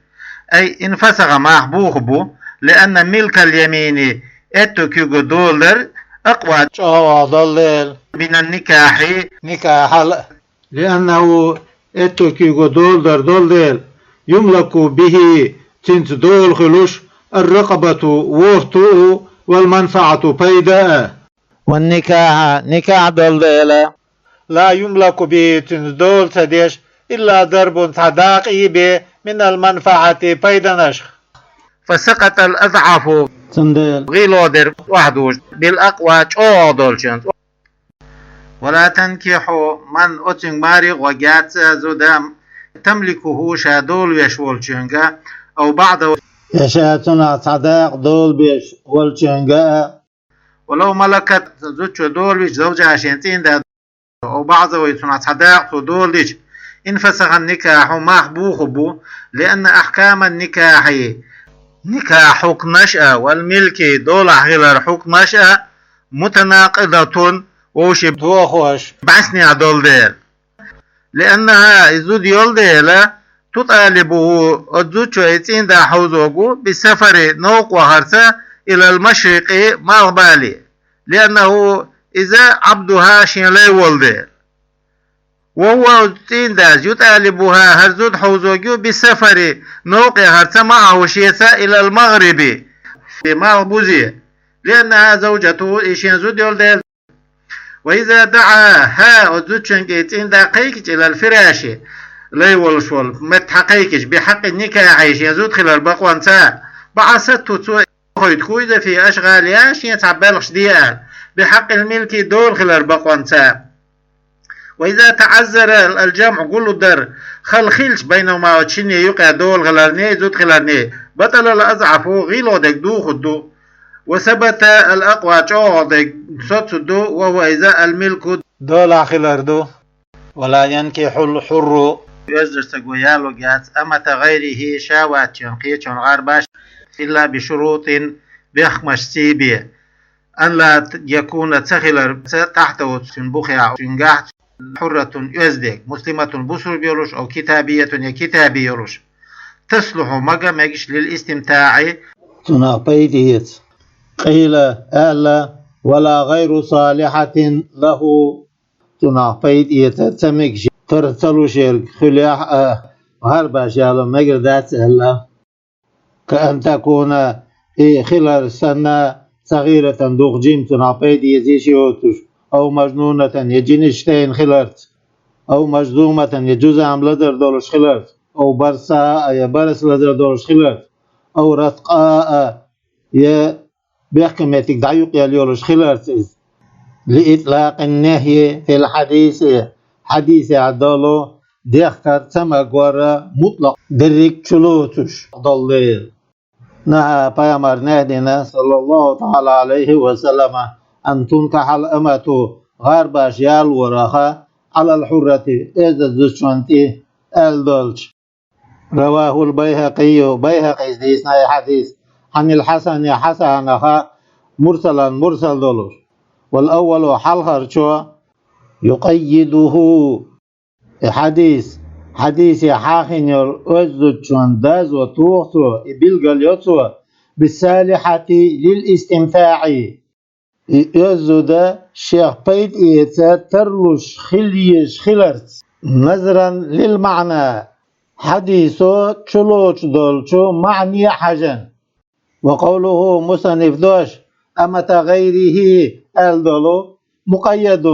أي انفسخ, мах буху бу, لأن ملك اليمين, аьтту куьйго дола дар, أقوى, чӀогӀа долу дела, من النكاح, никахьал, لأنه, аьтту куьйго дола дар долу дела, يملك به, цуьнца дола хуьлуш, الرقبة, ворхӀ ту а, والمنفعة, пайда а. والنكاح, никахь долу дела, لا يملك به, цуьнца дола ца деш, إلا ضرب, цхьа дакъа а бен, من المنفعة, пайданашха. فسقط الأضعف, цундела гӀийло дерг охьадужу, بالأقوى, чӀогӀа долчуьнца. ولا تنكح من, оцуьнга маре гӀо яц зуда, تملكه, ша дола веш волчуьнга, أو بعضه, я ша цунах цхьа дакъа дола беш волчуьнга а. ولو ملكت, зудчо дола вича, زوجها, шен цӀийнда, أو بعضه, я цунах цхьа дакъа цо дола дича, انفسخ النكاح, мах буху бу, لأن أحكام النكاح, نكاح حكمش أ والملك دولة خلر حكمش أ متناقضة وشي بتوخوش بحسني عدول ديل. لأنها إزود يول ديلا تطالبه أزود شو إتين دا حوزوغو بالسفر نوق وخرسة إلى المشرق مالغبالي. لأنه إذا عبدها شين لي ولدي وهو تين داز يطالبها هرزود حوزوغو بالسفر نوق وخرسة معه شيسا إلى المغرب في مالغبوزي. لأنها زوجته إشين زود يول ديل. وإذا دعاها أزود شنك إتين دا قيكش إلى الفراش لي ولشول متحقيكش بحق النكاح شين زود خلال بقوانتا بعثته تو خويت كويزة في أشغالها شين تعبالغش ديال بحق الملك دول خلال بقوانتا. وإذا تعذر الجمع قولوا در خل خلش بينهما وتشني يقع دول خلال ني زود خلال ني بطل الأضعف غيلو دك دو خدو وثبت الأقوى چوغو دك سوت دو وهو إذا الملك دول خلال دو. ولا ينكح الحر يزر سقو يالو جات أمة غيره شاوات ينقيتون غرباش إلا بشروط بيخمش سيبي أن لا يكون تخلر تحته سنبخيا سنقاح حرة يزدك مسلمة بسر بيولوش أو كتابية يا كتابي يولوش تصلح مقا مقش للاستمتاع تناقيديت. قيل ألا ولا غير صالحة له تناقيديت تمقش ترتلو شير خليح أه غربا شالو مقر دات ألا كأن تكون إي خلال سنة صغيرة دوغ جيم تناقيديت يشيوتوش أو مجنونة يجنشتين خلالت أو مجذومة يجوز عملدر دولش خلالت أو برصاء يبرس لدر دولش خلالت أو رتقاء ي بيحكمتك دعيق يليولش خلالت إذ لإطلاق النهي في الحديث حديث عدالو ديختر تمقور مطلق دريك چلوتش ضليل. نهى بيامر نهدنا صلى الله تعالى عليه وسلم أن تنكح الأمة غرباش يال ورخا على الحرة إذا زوجونتي ألدولش. رواه البيهقي بيهقي حديثنا حديث عن الحسن حسنخا مرسلا مرسل دولش. والأول حلخر شو يقيده حديث حديث حاخن يول أزد شون داز وتوخت وإبلغل يوتو بالصالحة للاستمتاع. Оззуда шех пайда эца тарлуш хилийш хиларц. نظرا للمعنى. حديثو چلوچ دولچو معنى حجن. وقوله مصنف دوش أمة غيره ألدولو مقيد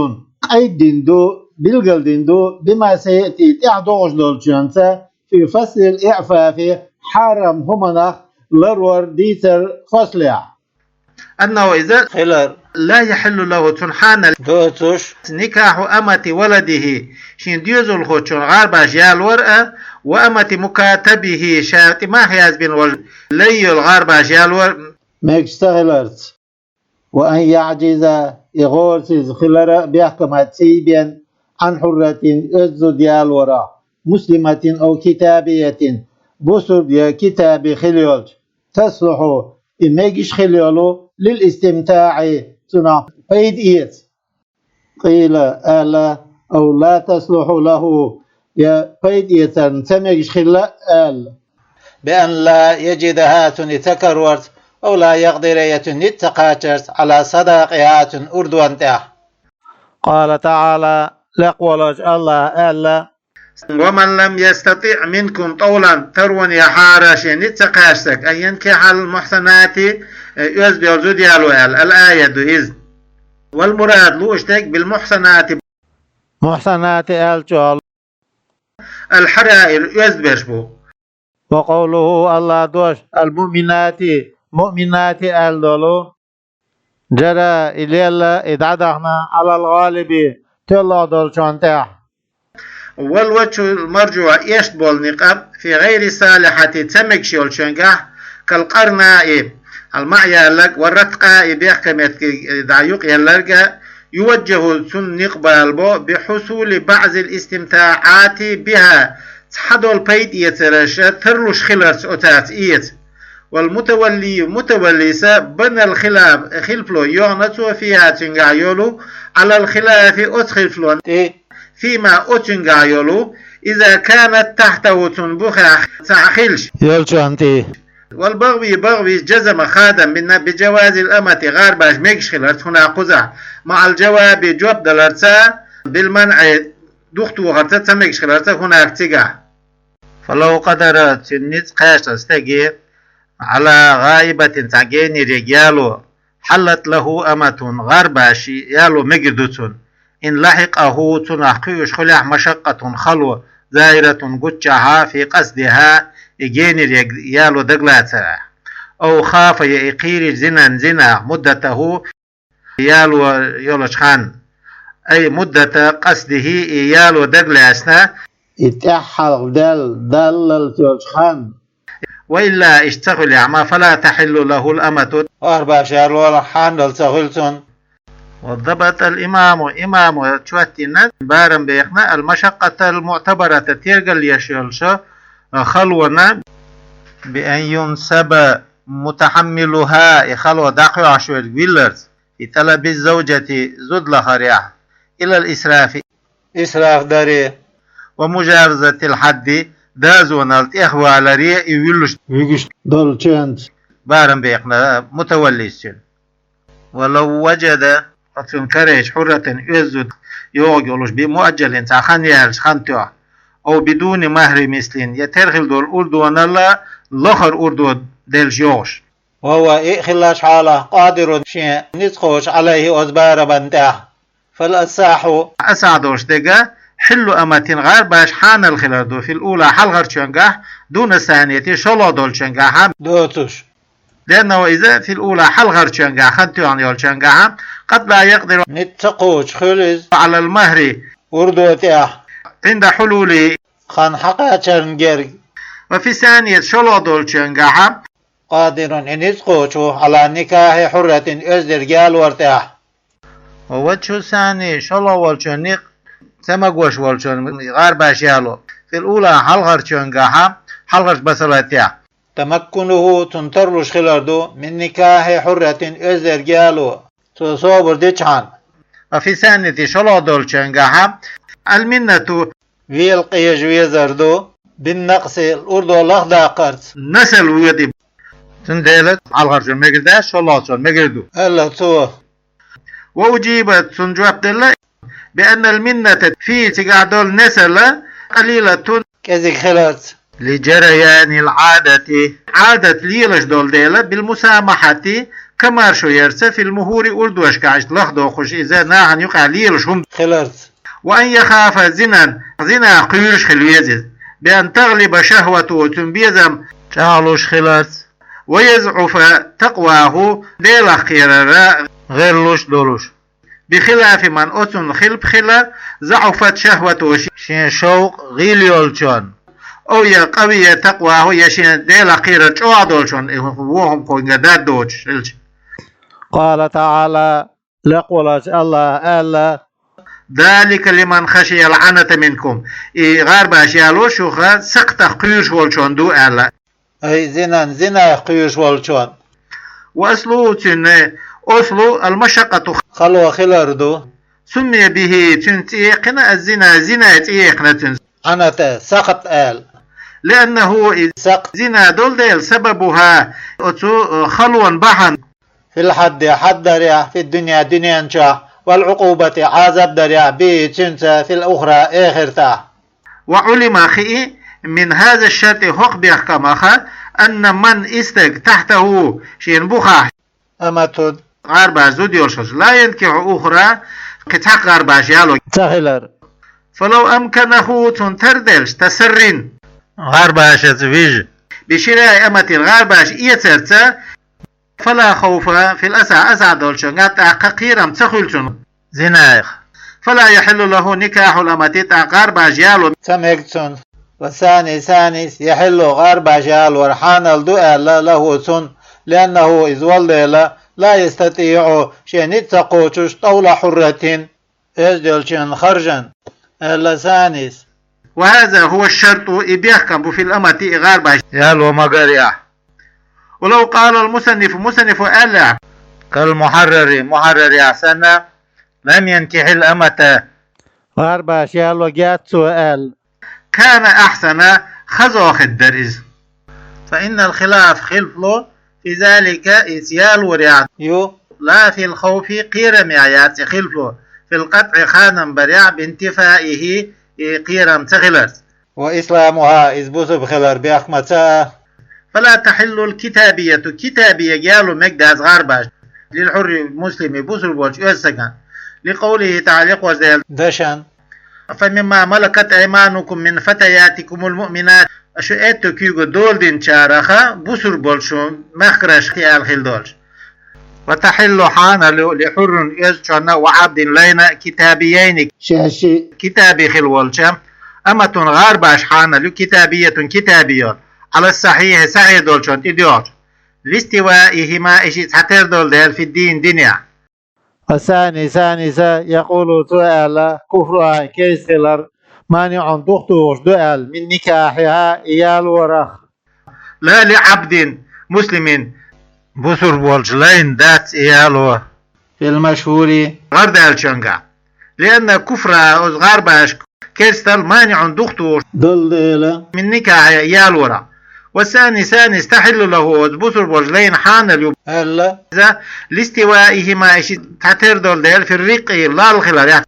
قيد ديندو بلغل ديندو بما سيأتي تحدوغش دولچونسا في فصل الإعفاف حرم همنخ لرور ديتر فصلع. أنه إذا خلر لا يحل له تنحان دوتوش نكاح أمة ولده شين ديوزل خوتشون غارباش يال ورأة وأمة مكاتبه شاوت ما خياز بين ول ليو الغارباش يال ور ميكش تغلرت. وأن يعجز إغورسز خلر بيحكم هاتسيبين عن حرة أزو ديال ورا مسلمة أو كتابية بوسر ديا كتابي خليولج تصلح إميجش خليولو للاستمتاع سنة فايد إيت. قيل ألا أو لا تصلح له يا فايد إيتان تميجش خلا أل بأن لا يجد هاتن يتكرورت أو لا يقدر يتن يتقاترت على صداق هاتن أردوان تاه. قال تعالى لقولج الله ألا ومن لم يستطع منكم طولا ترون يا حارش نتسقاشتك أن ينكح المحصنات يوز بيوزود يالو ال الآية دو إذ. والمراد لو اشتك بالمحصنات محصنات آل چول الحرائر يوز بيرش بو. وقوله الله دوش المؤمنات مؤمنات آل دولو جرى إليلا إدعدخنا على الغالب تلو دول چونتح. والوجه المرجوع إيشت بول نقاب في غير صالحة تمكش يول چونقح كالقرناء المعيا لك والرتقاء بيحكمت دعيوق يلرقا يوجه سن نقبال بو بحصول بعض الاستمتاعات بها تحدول بيت يترش ترلوش خلرت أتات إيت. والمتولي, мутаваллис, بنى الخلاف, хилфло йоьгӀна цо, فيها, цуьнгахь йолу, على الخلاف, оцу хилфлон тӀе, فيما, оцуьнгахь йолу, إذا كانت تحته, цунна бухахь цхьаъ хилча, йолчунна тӀе. والبغوي, БагӀвис, جزم, хадам бина, بجواز الأمة, гӀарбаш мегаш хиларца, хӀунда кхузахь, مع الجواب, жоп даларца, بالمنع, духтохарца, ца мегаш хиларца, هناك, цигахь. فلو قدر, цуьнан ницкъ кхаьчна стеге, على غائبة, цхьа генерега яло, حلت له أمة, гӀарбаш яло мегар ду цунна, إن لحقه, цунах кхуьуш хуьлехь, مشقة, хало, زائرة, гуччахьа, في قصدها, и генерега яло дагалацарехь, أو خاف, я и кхийрича, زنا, зинах, مدته, яло йолчу ханна, أي مدة قصده, и яло дагалаьцна, и тӀаьххьалха даьлла, даллалц йолчу ханна. وإلا, иштта ца хуьлехь ма, فلا تحل له الأمة, гӀарбаш яло хьанал ца хуьлу цунна. وضبط الإمام, имамо чоьттина, барам бехна, المشقة المعتبرة, тергал еш йолчу халона, بأن ينسب متحملها, и хало дӀакхоьхьуш верг вилларца, في طلب الزوجة, зуда лахарехь, إلى الإسراف, исраф даре, ومجاوزة الحد, дозанал тӀехваларе и вуьллуш, вуьгуш долчуьнца, барам бехна мутаваллис цуьнан. ولو وجد, цуьнан карайча, حرة, оьзда зуда йогӀуш йолуш, بمؤجل, цхьа хан яьлча хан тоьхна, أو بدون مهر مثل, я тера хилла долу урдонал а лохара урдо деллаш йогӀуш. وهو, и хиллачу хьолахь, قادر, шен ницкъ кхочуш, عليه, оцу барамна тӀехь. فالأصح, асахь долуш дерг, حل أمة, гӀарбаш хьанал хилар ду, في الأولى, хьалхарчуьнгахь, دون الثانية, шолгӀа долчуьнгахь доцуш. لأنه, иза, في الأولى, хьалхарчуьнгахь, хан тоьхна йолчуьнгахь, قد لا يقدر, ницкъ ца кхочуш хуьлу иза, على المهر, урдо тӀехь, عند حلوله, хан хьакхачарна герга. وفي الثانية, шолгӀа долчуьнгахь, قادر, и ницкъ кхочуш ву, على نكاح حرة, оьздангаллин ялор тӀехь. ووجه الثاني, шолгӀа волчун некъ, ца магош волчун гӀарбаш яло, في الأولى, хьалхарчуьнгахь, хьалхарчу масалатехь. تمكنه, цунна тарлуш хилар ду, من نكاح حرة, оьздангаллин яло, цо собар дичхьана. وفي الثانية, шолгӀа долчуьнгахь, المنة, вела къежа везар ду, بالنقص, урдо лахдаккхарца, несал воьду. Цундела хьалхарчун мегар дац, шолгӀачун мегар ду, аьлла цо. وأجيب, цунна жоп делла, بأن المنة فيه, цигахь долу несал, قليلة, кӀезиг хиларца. لجريان العادة, Ӏадат лелаш долу дела, بالمسامحة, комаьршо ярца, في المهور, урдошкахь, иштта лахдоккхуш, иза нахана юкъахь лелаш хӀума хиларца. وأن يخاف زنا, зинах кхуьйсуш хила веза иза, بأن تغلب شهوته, цуьнан безам чӀагӀлуш хиларца, ويضعف تقواه, Делах кхерар гӀерлуш долуш. بخلاف من, оцунна хилпа хила, ضعفت شهوته, шен шовкъ гӀийла йолчун, أو, я, قوي تقواه, я шен Делах кхерар чӀогӀа долчун, и вон хӀума кхунга дад доцуш хилча. قال تعالى, Лекха волчу АллахӀа аьлла: ذلك لمن خشي العنة منكم, и гӀарбаш яло шух сакхтах кхуьйсуш волчун ду аьлла. Ай, зинан, зинах кхуьйсуш волчун. وأصله, цуьнан аслу, المشقة, хало хилар ду. سمي به, цуьнан цӀе яьккхина الزنا, зинан цӀе яьккхина цуьнан. Ӏаната, сакхт аьлла. لأنه, и сакхт, зина долу дела, سببها, оцу, э, халон бахьана. في الحد, хьад дарехь, في الدنيا, дуьнен чохь, والعقوبة, Ӏазаб дарехь, به, цуьнца, في الأخرى, эхартахь. وعلم, хии, من هذا الشرط, хӀокху бехкамах, أن من, и стаг, تحته, шена бухахь, أمة, гӀарбаш зуда йолуш хилча, لا ينكح أخرى, кхин цхьаъ гӀарбаш яло ца хилар. فلو أمكنه, цунна тара делча, تسر, гӀарбашца вижа, بشراء أمة, гӀарбаш эцарца, فلا خوف في الأصح, асахь долчуьнгахь, тӀаккха кхерам ца хуьлу цунна зинах. فلا يحل له نكاح الأمة, тӀаккха гӀарбаш яло ца мега цунна. والثاني, ثاني, يحل, гӀарбаш ялор хьанал ду аьлла, له, цунна, لأنه, иза волу дела, لا يستطيع, шен ницкъ ца кхочуш, طول حرة, оьзда йолчун харжан, аьлла ثانيس. وهذا هو الشرط, и бехкам бу, في الأمة, и гӀарбаш яло магарехь. ولو قال المصنف, мусаннифо аьллехь, كالمحرر, мухьаррарехь санна, لم ينكح الأمة, гӀарбаш яло геццо аьлла, كان أحسن, хазо хир дара иза. فإن الخلاف, хилафо, في ذلك, иза ялорехь ю, لا في الخوف, кхерамехь яц и хилафо, في القطع, хадам барехь, بانتفائه, и кхерам ца хиларца. وإسلامها, иза бусурба хилар бехк ма ца а. فلا تحل الكتابية, китабиега яло мегаш дац гӀарбаш, للحر, муслими, бусурба волчу оьзда стагана, لقوله تعالى, лекхачу Делан дешан, فمما ملكت أيمانكم من فتياتكم المؤمنات, шу аьтту куьйга дола динчарех бусурба болчу мехкаршка аьлла хилла долуш. وتحل, хьанал ю, لحر, оьздачунна, وعبد, лайна, كتابيين, шаьш шиъ китаби хилла волчу, أمة, гӀарбаш хьанал ю, كتابية, китаби йолу, على الصحيح, сахьихь долчунна тӀедоьгӀча, لاستوائهما, и шиъ цхьатерра долу дела, في الدين, динехь. والثاني, цхьаьннас, يقول, цо аьлла, كفرها, керста хилар, مانع, духтухуш ду аьлла, من نكاحها, и ялорах. لا لعبد مسلم, бусурба волчу лайна дац и яло, في المشهور, гӀардаьллачуьнгахь. لأن كفرها, оцу гӀарбашка керстал, مانع, духтухуш долу дела, من نكاحها, ялорах. والثاني, цхьаьннас, تحل له, оцу бусурба волчу лайна хьанал ю, аьлла, иза, لاستوائهما, и шиъ цхьатерра долу дела, في الرق, лалла хиларехь.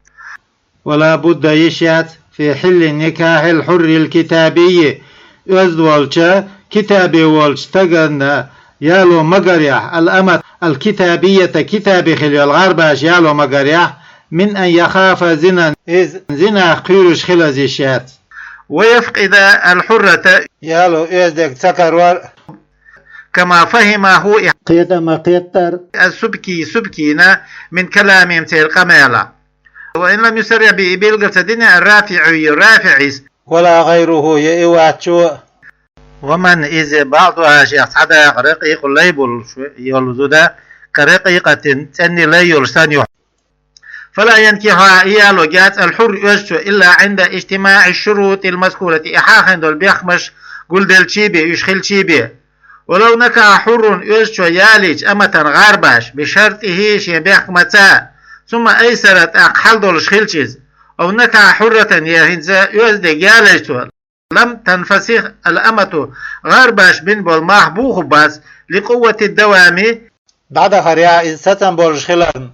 ولا بد, йиш яц, في حل نكاح الحر الكتابي, оьзда волчу, китаби волчу стагана яло магарехь, الأمة الكتابية, китаби хилла йолу гӀарбаш яло магарехь, من أن يخاف زنا, иза зинах кхуьйруш хилаза йиш яц. ويفقد الحرة, яло оьздага ца карор, كما فهمه, и кхетам ма-кхеттара, السبكي, Субкина, من كلامهم, церан къамелах. وإن لم يصرح به, и билгал ца дина, الرافعي, РафиӀис, ولا غيره, я и вац цо. ومن, иза, بعضها, шех цхьа дакъа, رقيق, лай болуш йолу зуда, كرقيقة, цӀенна лай йолуш санна ю. فلا ينكحها, и яло гецъяц, الحر, оьздачо, إلا عند اجتماع الشروط المذكورة, и хьахийна долу бехкамаш гулделчий бен, уьш хилчий бен. ولو نكح حر, оьздачо ялийча, أمة, гӀарбаш, بشرطه, шен бехкамаца, ثم أيسر, тӀаккха хьал долуш хилча иза, أو نكح حرة, я хӀинца оьздег ялийча цо, لم تنفسخ الأمة, гӀарбаш бина болу мах буху бац, لقوة الدوام, дӀадахарехь иза сацам болуш хиларна.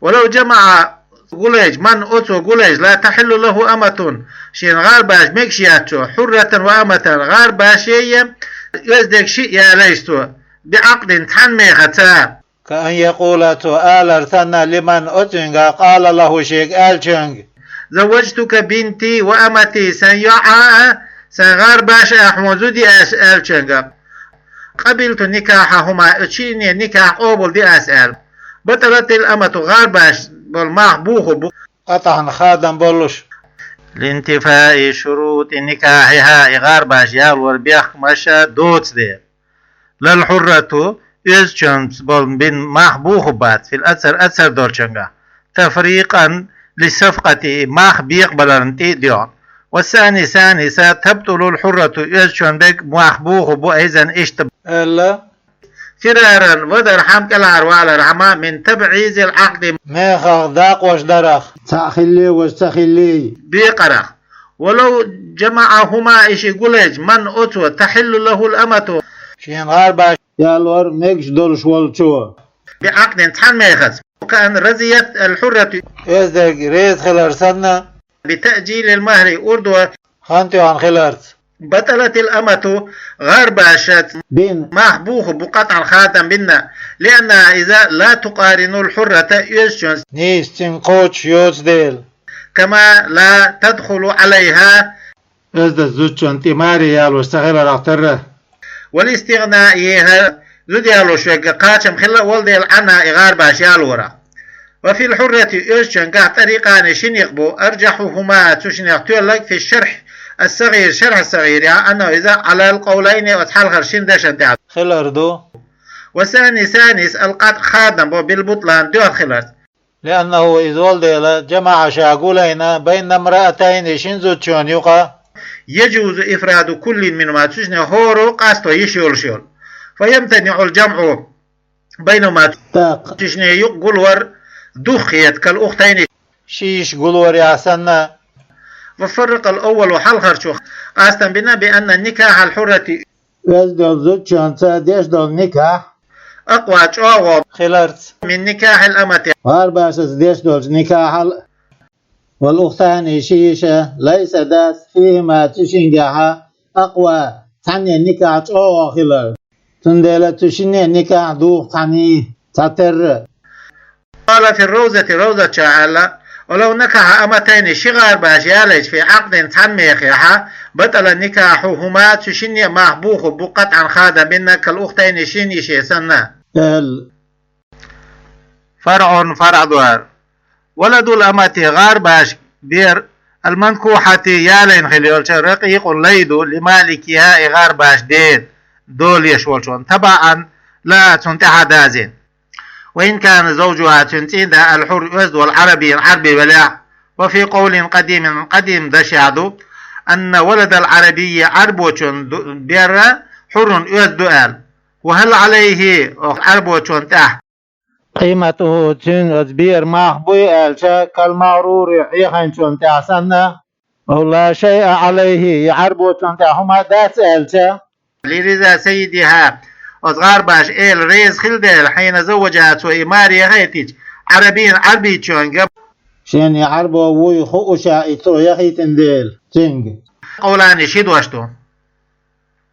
ولو جمع, гулайча, من, оцо гулайча, لا تحل له أمة, шена гӀарбаш мегаш яц цо, حرة وأمة, гӀарбаш а, оьздег шиъ ялайча цо, بعقد, цхьана мехаца. كأن يقول, цо алар санна, لمن, оцуьнга, قال له, шега аьллачуьнга: زوجتك بنتي وأمتي, сайн йоӀ а, сайн гӀарбаш а хьуна зуда ю ас, аьллачуьнга: قبلت نكاحهما, оцу шинне никахь къобалдо ас аьлла. بطلت الأمة, гӀарбаш болу мах буху бу, قطعا, хадам болуш, لانتفاء شروط نكاحها, и гӀарбаш ялоран бехкамаш доцу дела. لا الحرة, оьздачунца болу бина мах буху бац, في الأكثر, аксар долчуьнгахь, تفريقا للصفقة, мах бекъабаларна тӀе а доьгӀна. والثاني, цхьаьннас, تبطل الحرة, оьздачун бегга мах буху бу, أيضا, иштта аьлла, فرارا, вадархьама, кӀелхьарвалархьама, من تبعيض العقد, мехах дакъош дарах, цхьаъ хилли, важа ца хилли, бекъарах. ولو جمعهما, и шиъ гулайча, من, оцо, تحل له الأمة, шена гӀарбаш ялор мегаш долуш волчо, بعقد, цхьана мехаца, كأن رضيت الحرة, оьздег реза хилар санна, بتأجيل المهر, урдо хан тоьхна хиларца. بطلت الأمة, гӀарбаша бина мах буху бу, قطعا, хадам бина, لأنها, иза, لا تقارن الحرة, оьздачунца нийса цӀинга кхочуш йоцу дела. كما لا تدخل عليها, оьзда зудчунна тӀе маре ялош ца хиларах тарра. ولاستغنائها, зуда ялош верг кхачам хилла а волу дела, عنها, и гӀарбаш ялорах. وفي الحرة, оьздачуьнгахь, طريقان, ши некъ бу, أرجحهما, цу шинех тоьлларг, في الشرح الصغير, Шархь ас-СагӀирехь, أنه, иза, على القولين, оцу хьалхара шина дешан тӀехь хилар ду. والثاني, цхьаьннас, القطع, хадам бу, بالبطلان, доьхна хиларца. لأنه, иза волу дела, جمع, ша гулайна, بين امرأتين, шина зудчунна юкъа, يجوز إفراد كل منهما, цу шинех хӀора къасто йиш йолуш йолу. فيمتنع الجمع بينهما. Так. Цу шинне юкъ гулвар дукха хет, كالأختين, ши йиша гулварехь санна. وفرق الأول, хьалхарчо къастам бина, بأن نكاح الحرة, оьзда долчу зудчуьнца деш долу никахь, أقوى, чӀогӀа хиларца, من نكاح الأمة, гӀарбашца деш долчу никахьал. والأختان, ши йиша, ليس, дац, فيهما, цу шингахьа, أقوى, цхьанне никахь чӀогӀа хилар. Цундела цу шинне никахь духу цхьаьний, цхьатерра. قال في الروضة, Ровзача аьлла: ولو نكح أمتين, ши гӀарбаш ялайча, في عقد, цхьана мехехьа, بطل نكاحهما, цу шинне мах буху бу, قطعا, хада бина, كالأختين, шин йише санна. Эл. فرع, фаръ ду хӀара. ولد الأمة, гӀарбаш бер, المنكوحة, ялийна хила йолча, رقيق, лай ду, لمالكها, и гӀарбаш ден дола еш волчун, تبعا لها, цунна тӀаьхьа дазийна. وإن كان زوجها, цуьнан цӀийнда, الحر, оьзда волу, عربيا, Ӏарби велахь. وفي قول قديم, къадим дашехь ду, أن ولد العربي, Ӏарбочун ду-, бер, حر, оьзда ду аьлла. وهل عليه, оцу Ӏарбочун тӀехь, قيمته, цуьнан оцу беран мах буй аьлча, كالمغرور, Ӏехайначун тӀехь санна, أو لا شيء عليه, я Ӏарбочун тӀехь хӀума дац аьлча, لرضا سيدها, оцу гӀарбаш эла реза хила дела, حين زوجها, цо и маре яхийтича, عربيا, Ӏарбичуьнга, шен и Ӏарбо вуй хууша и цо яхийтина дела цуьнга. قولان, ши дош ду.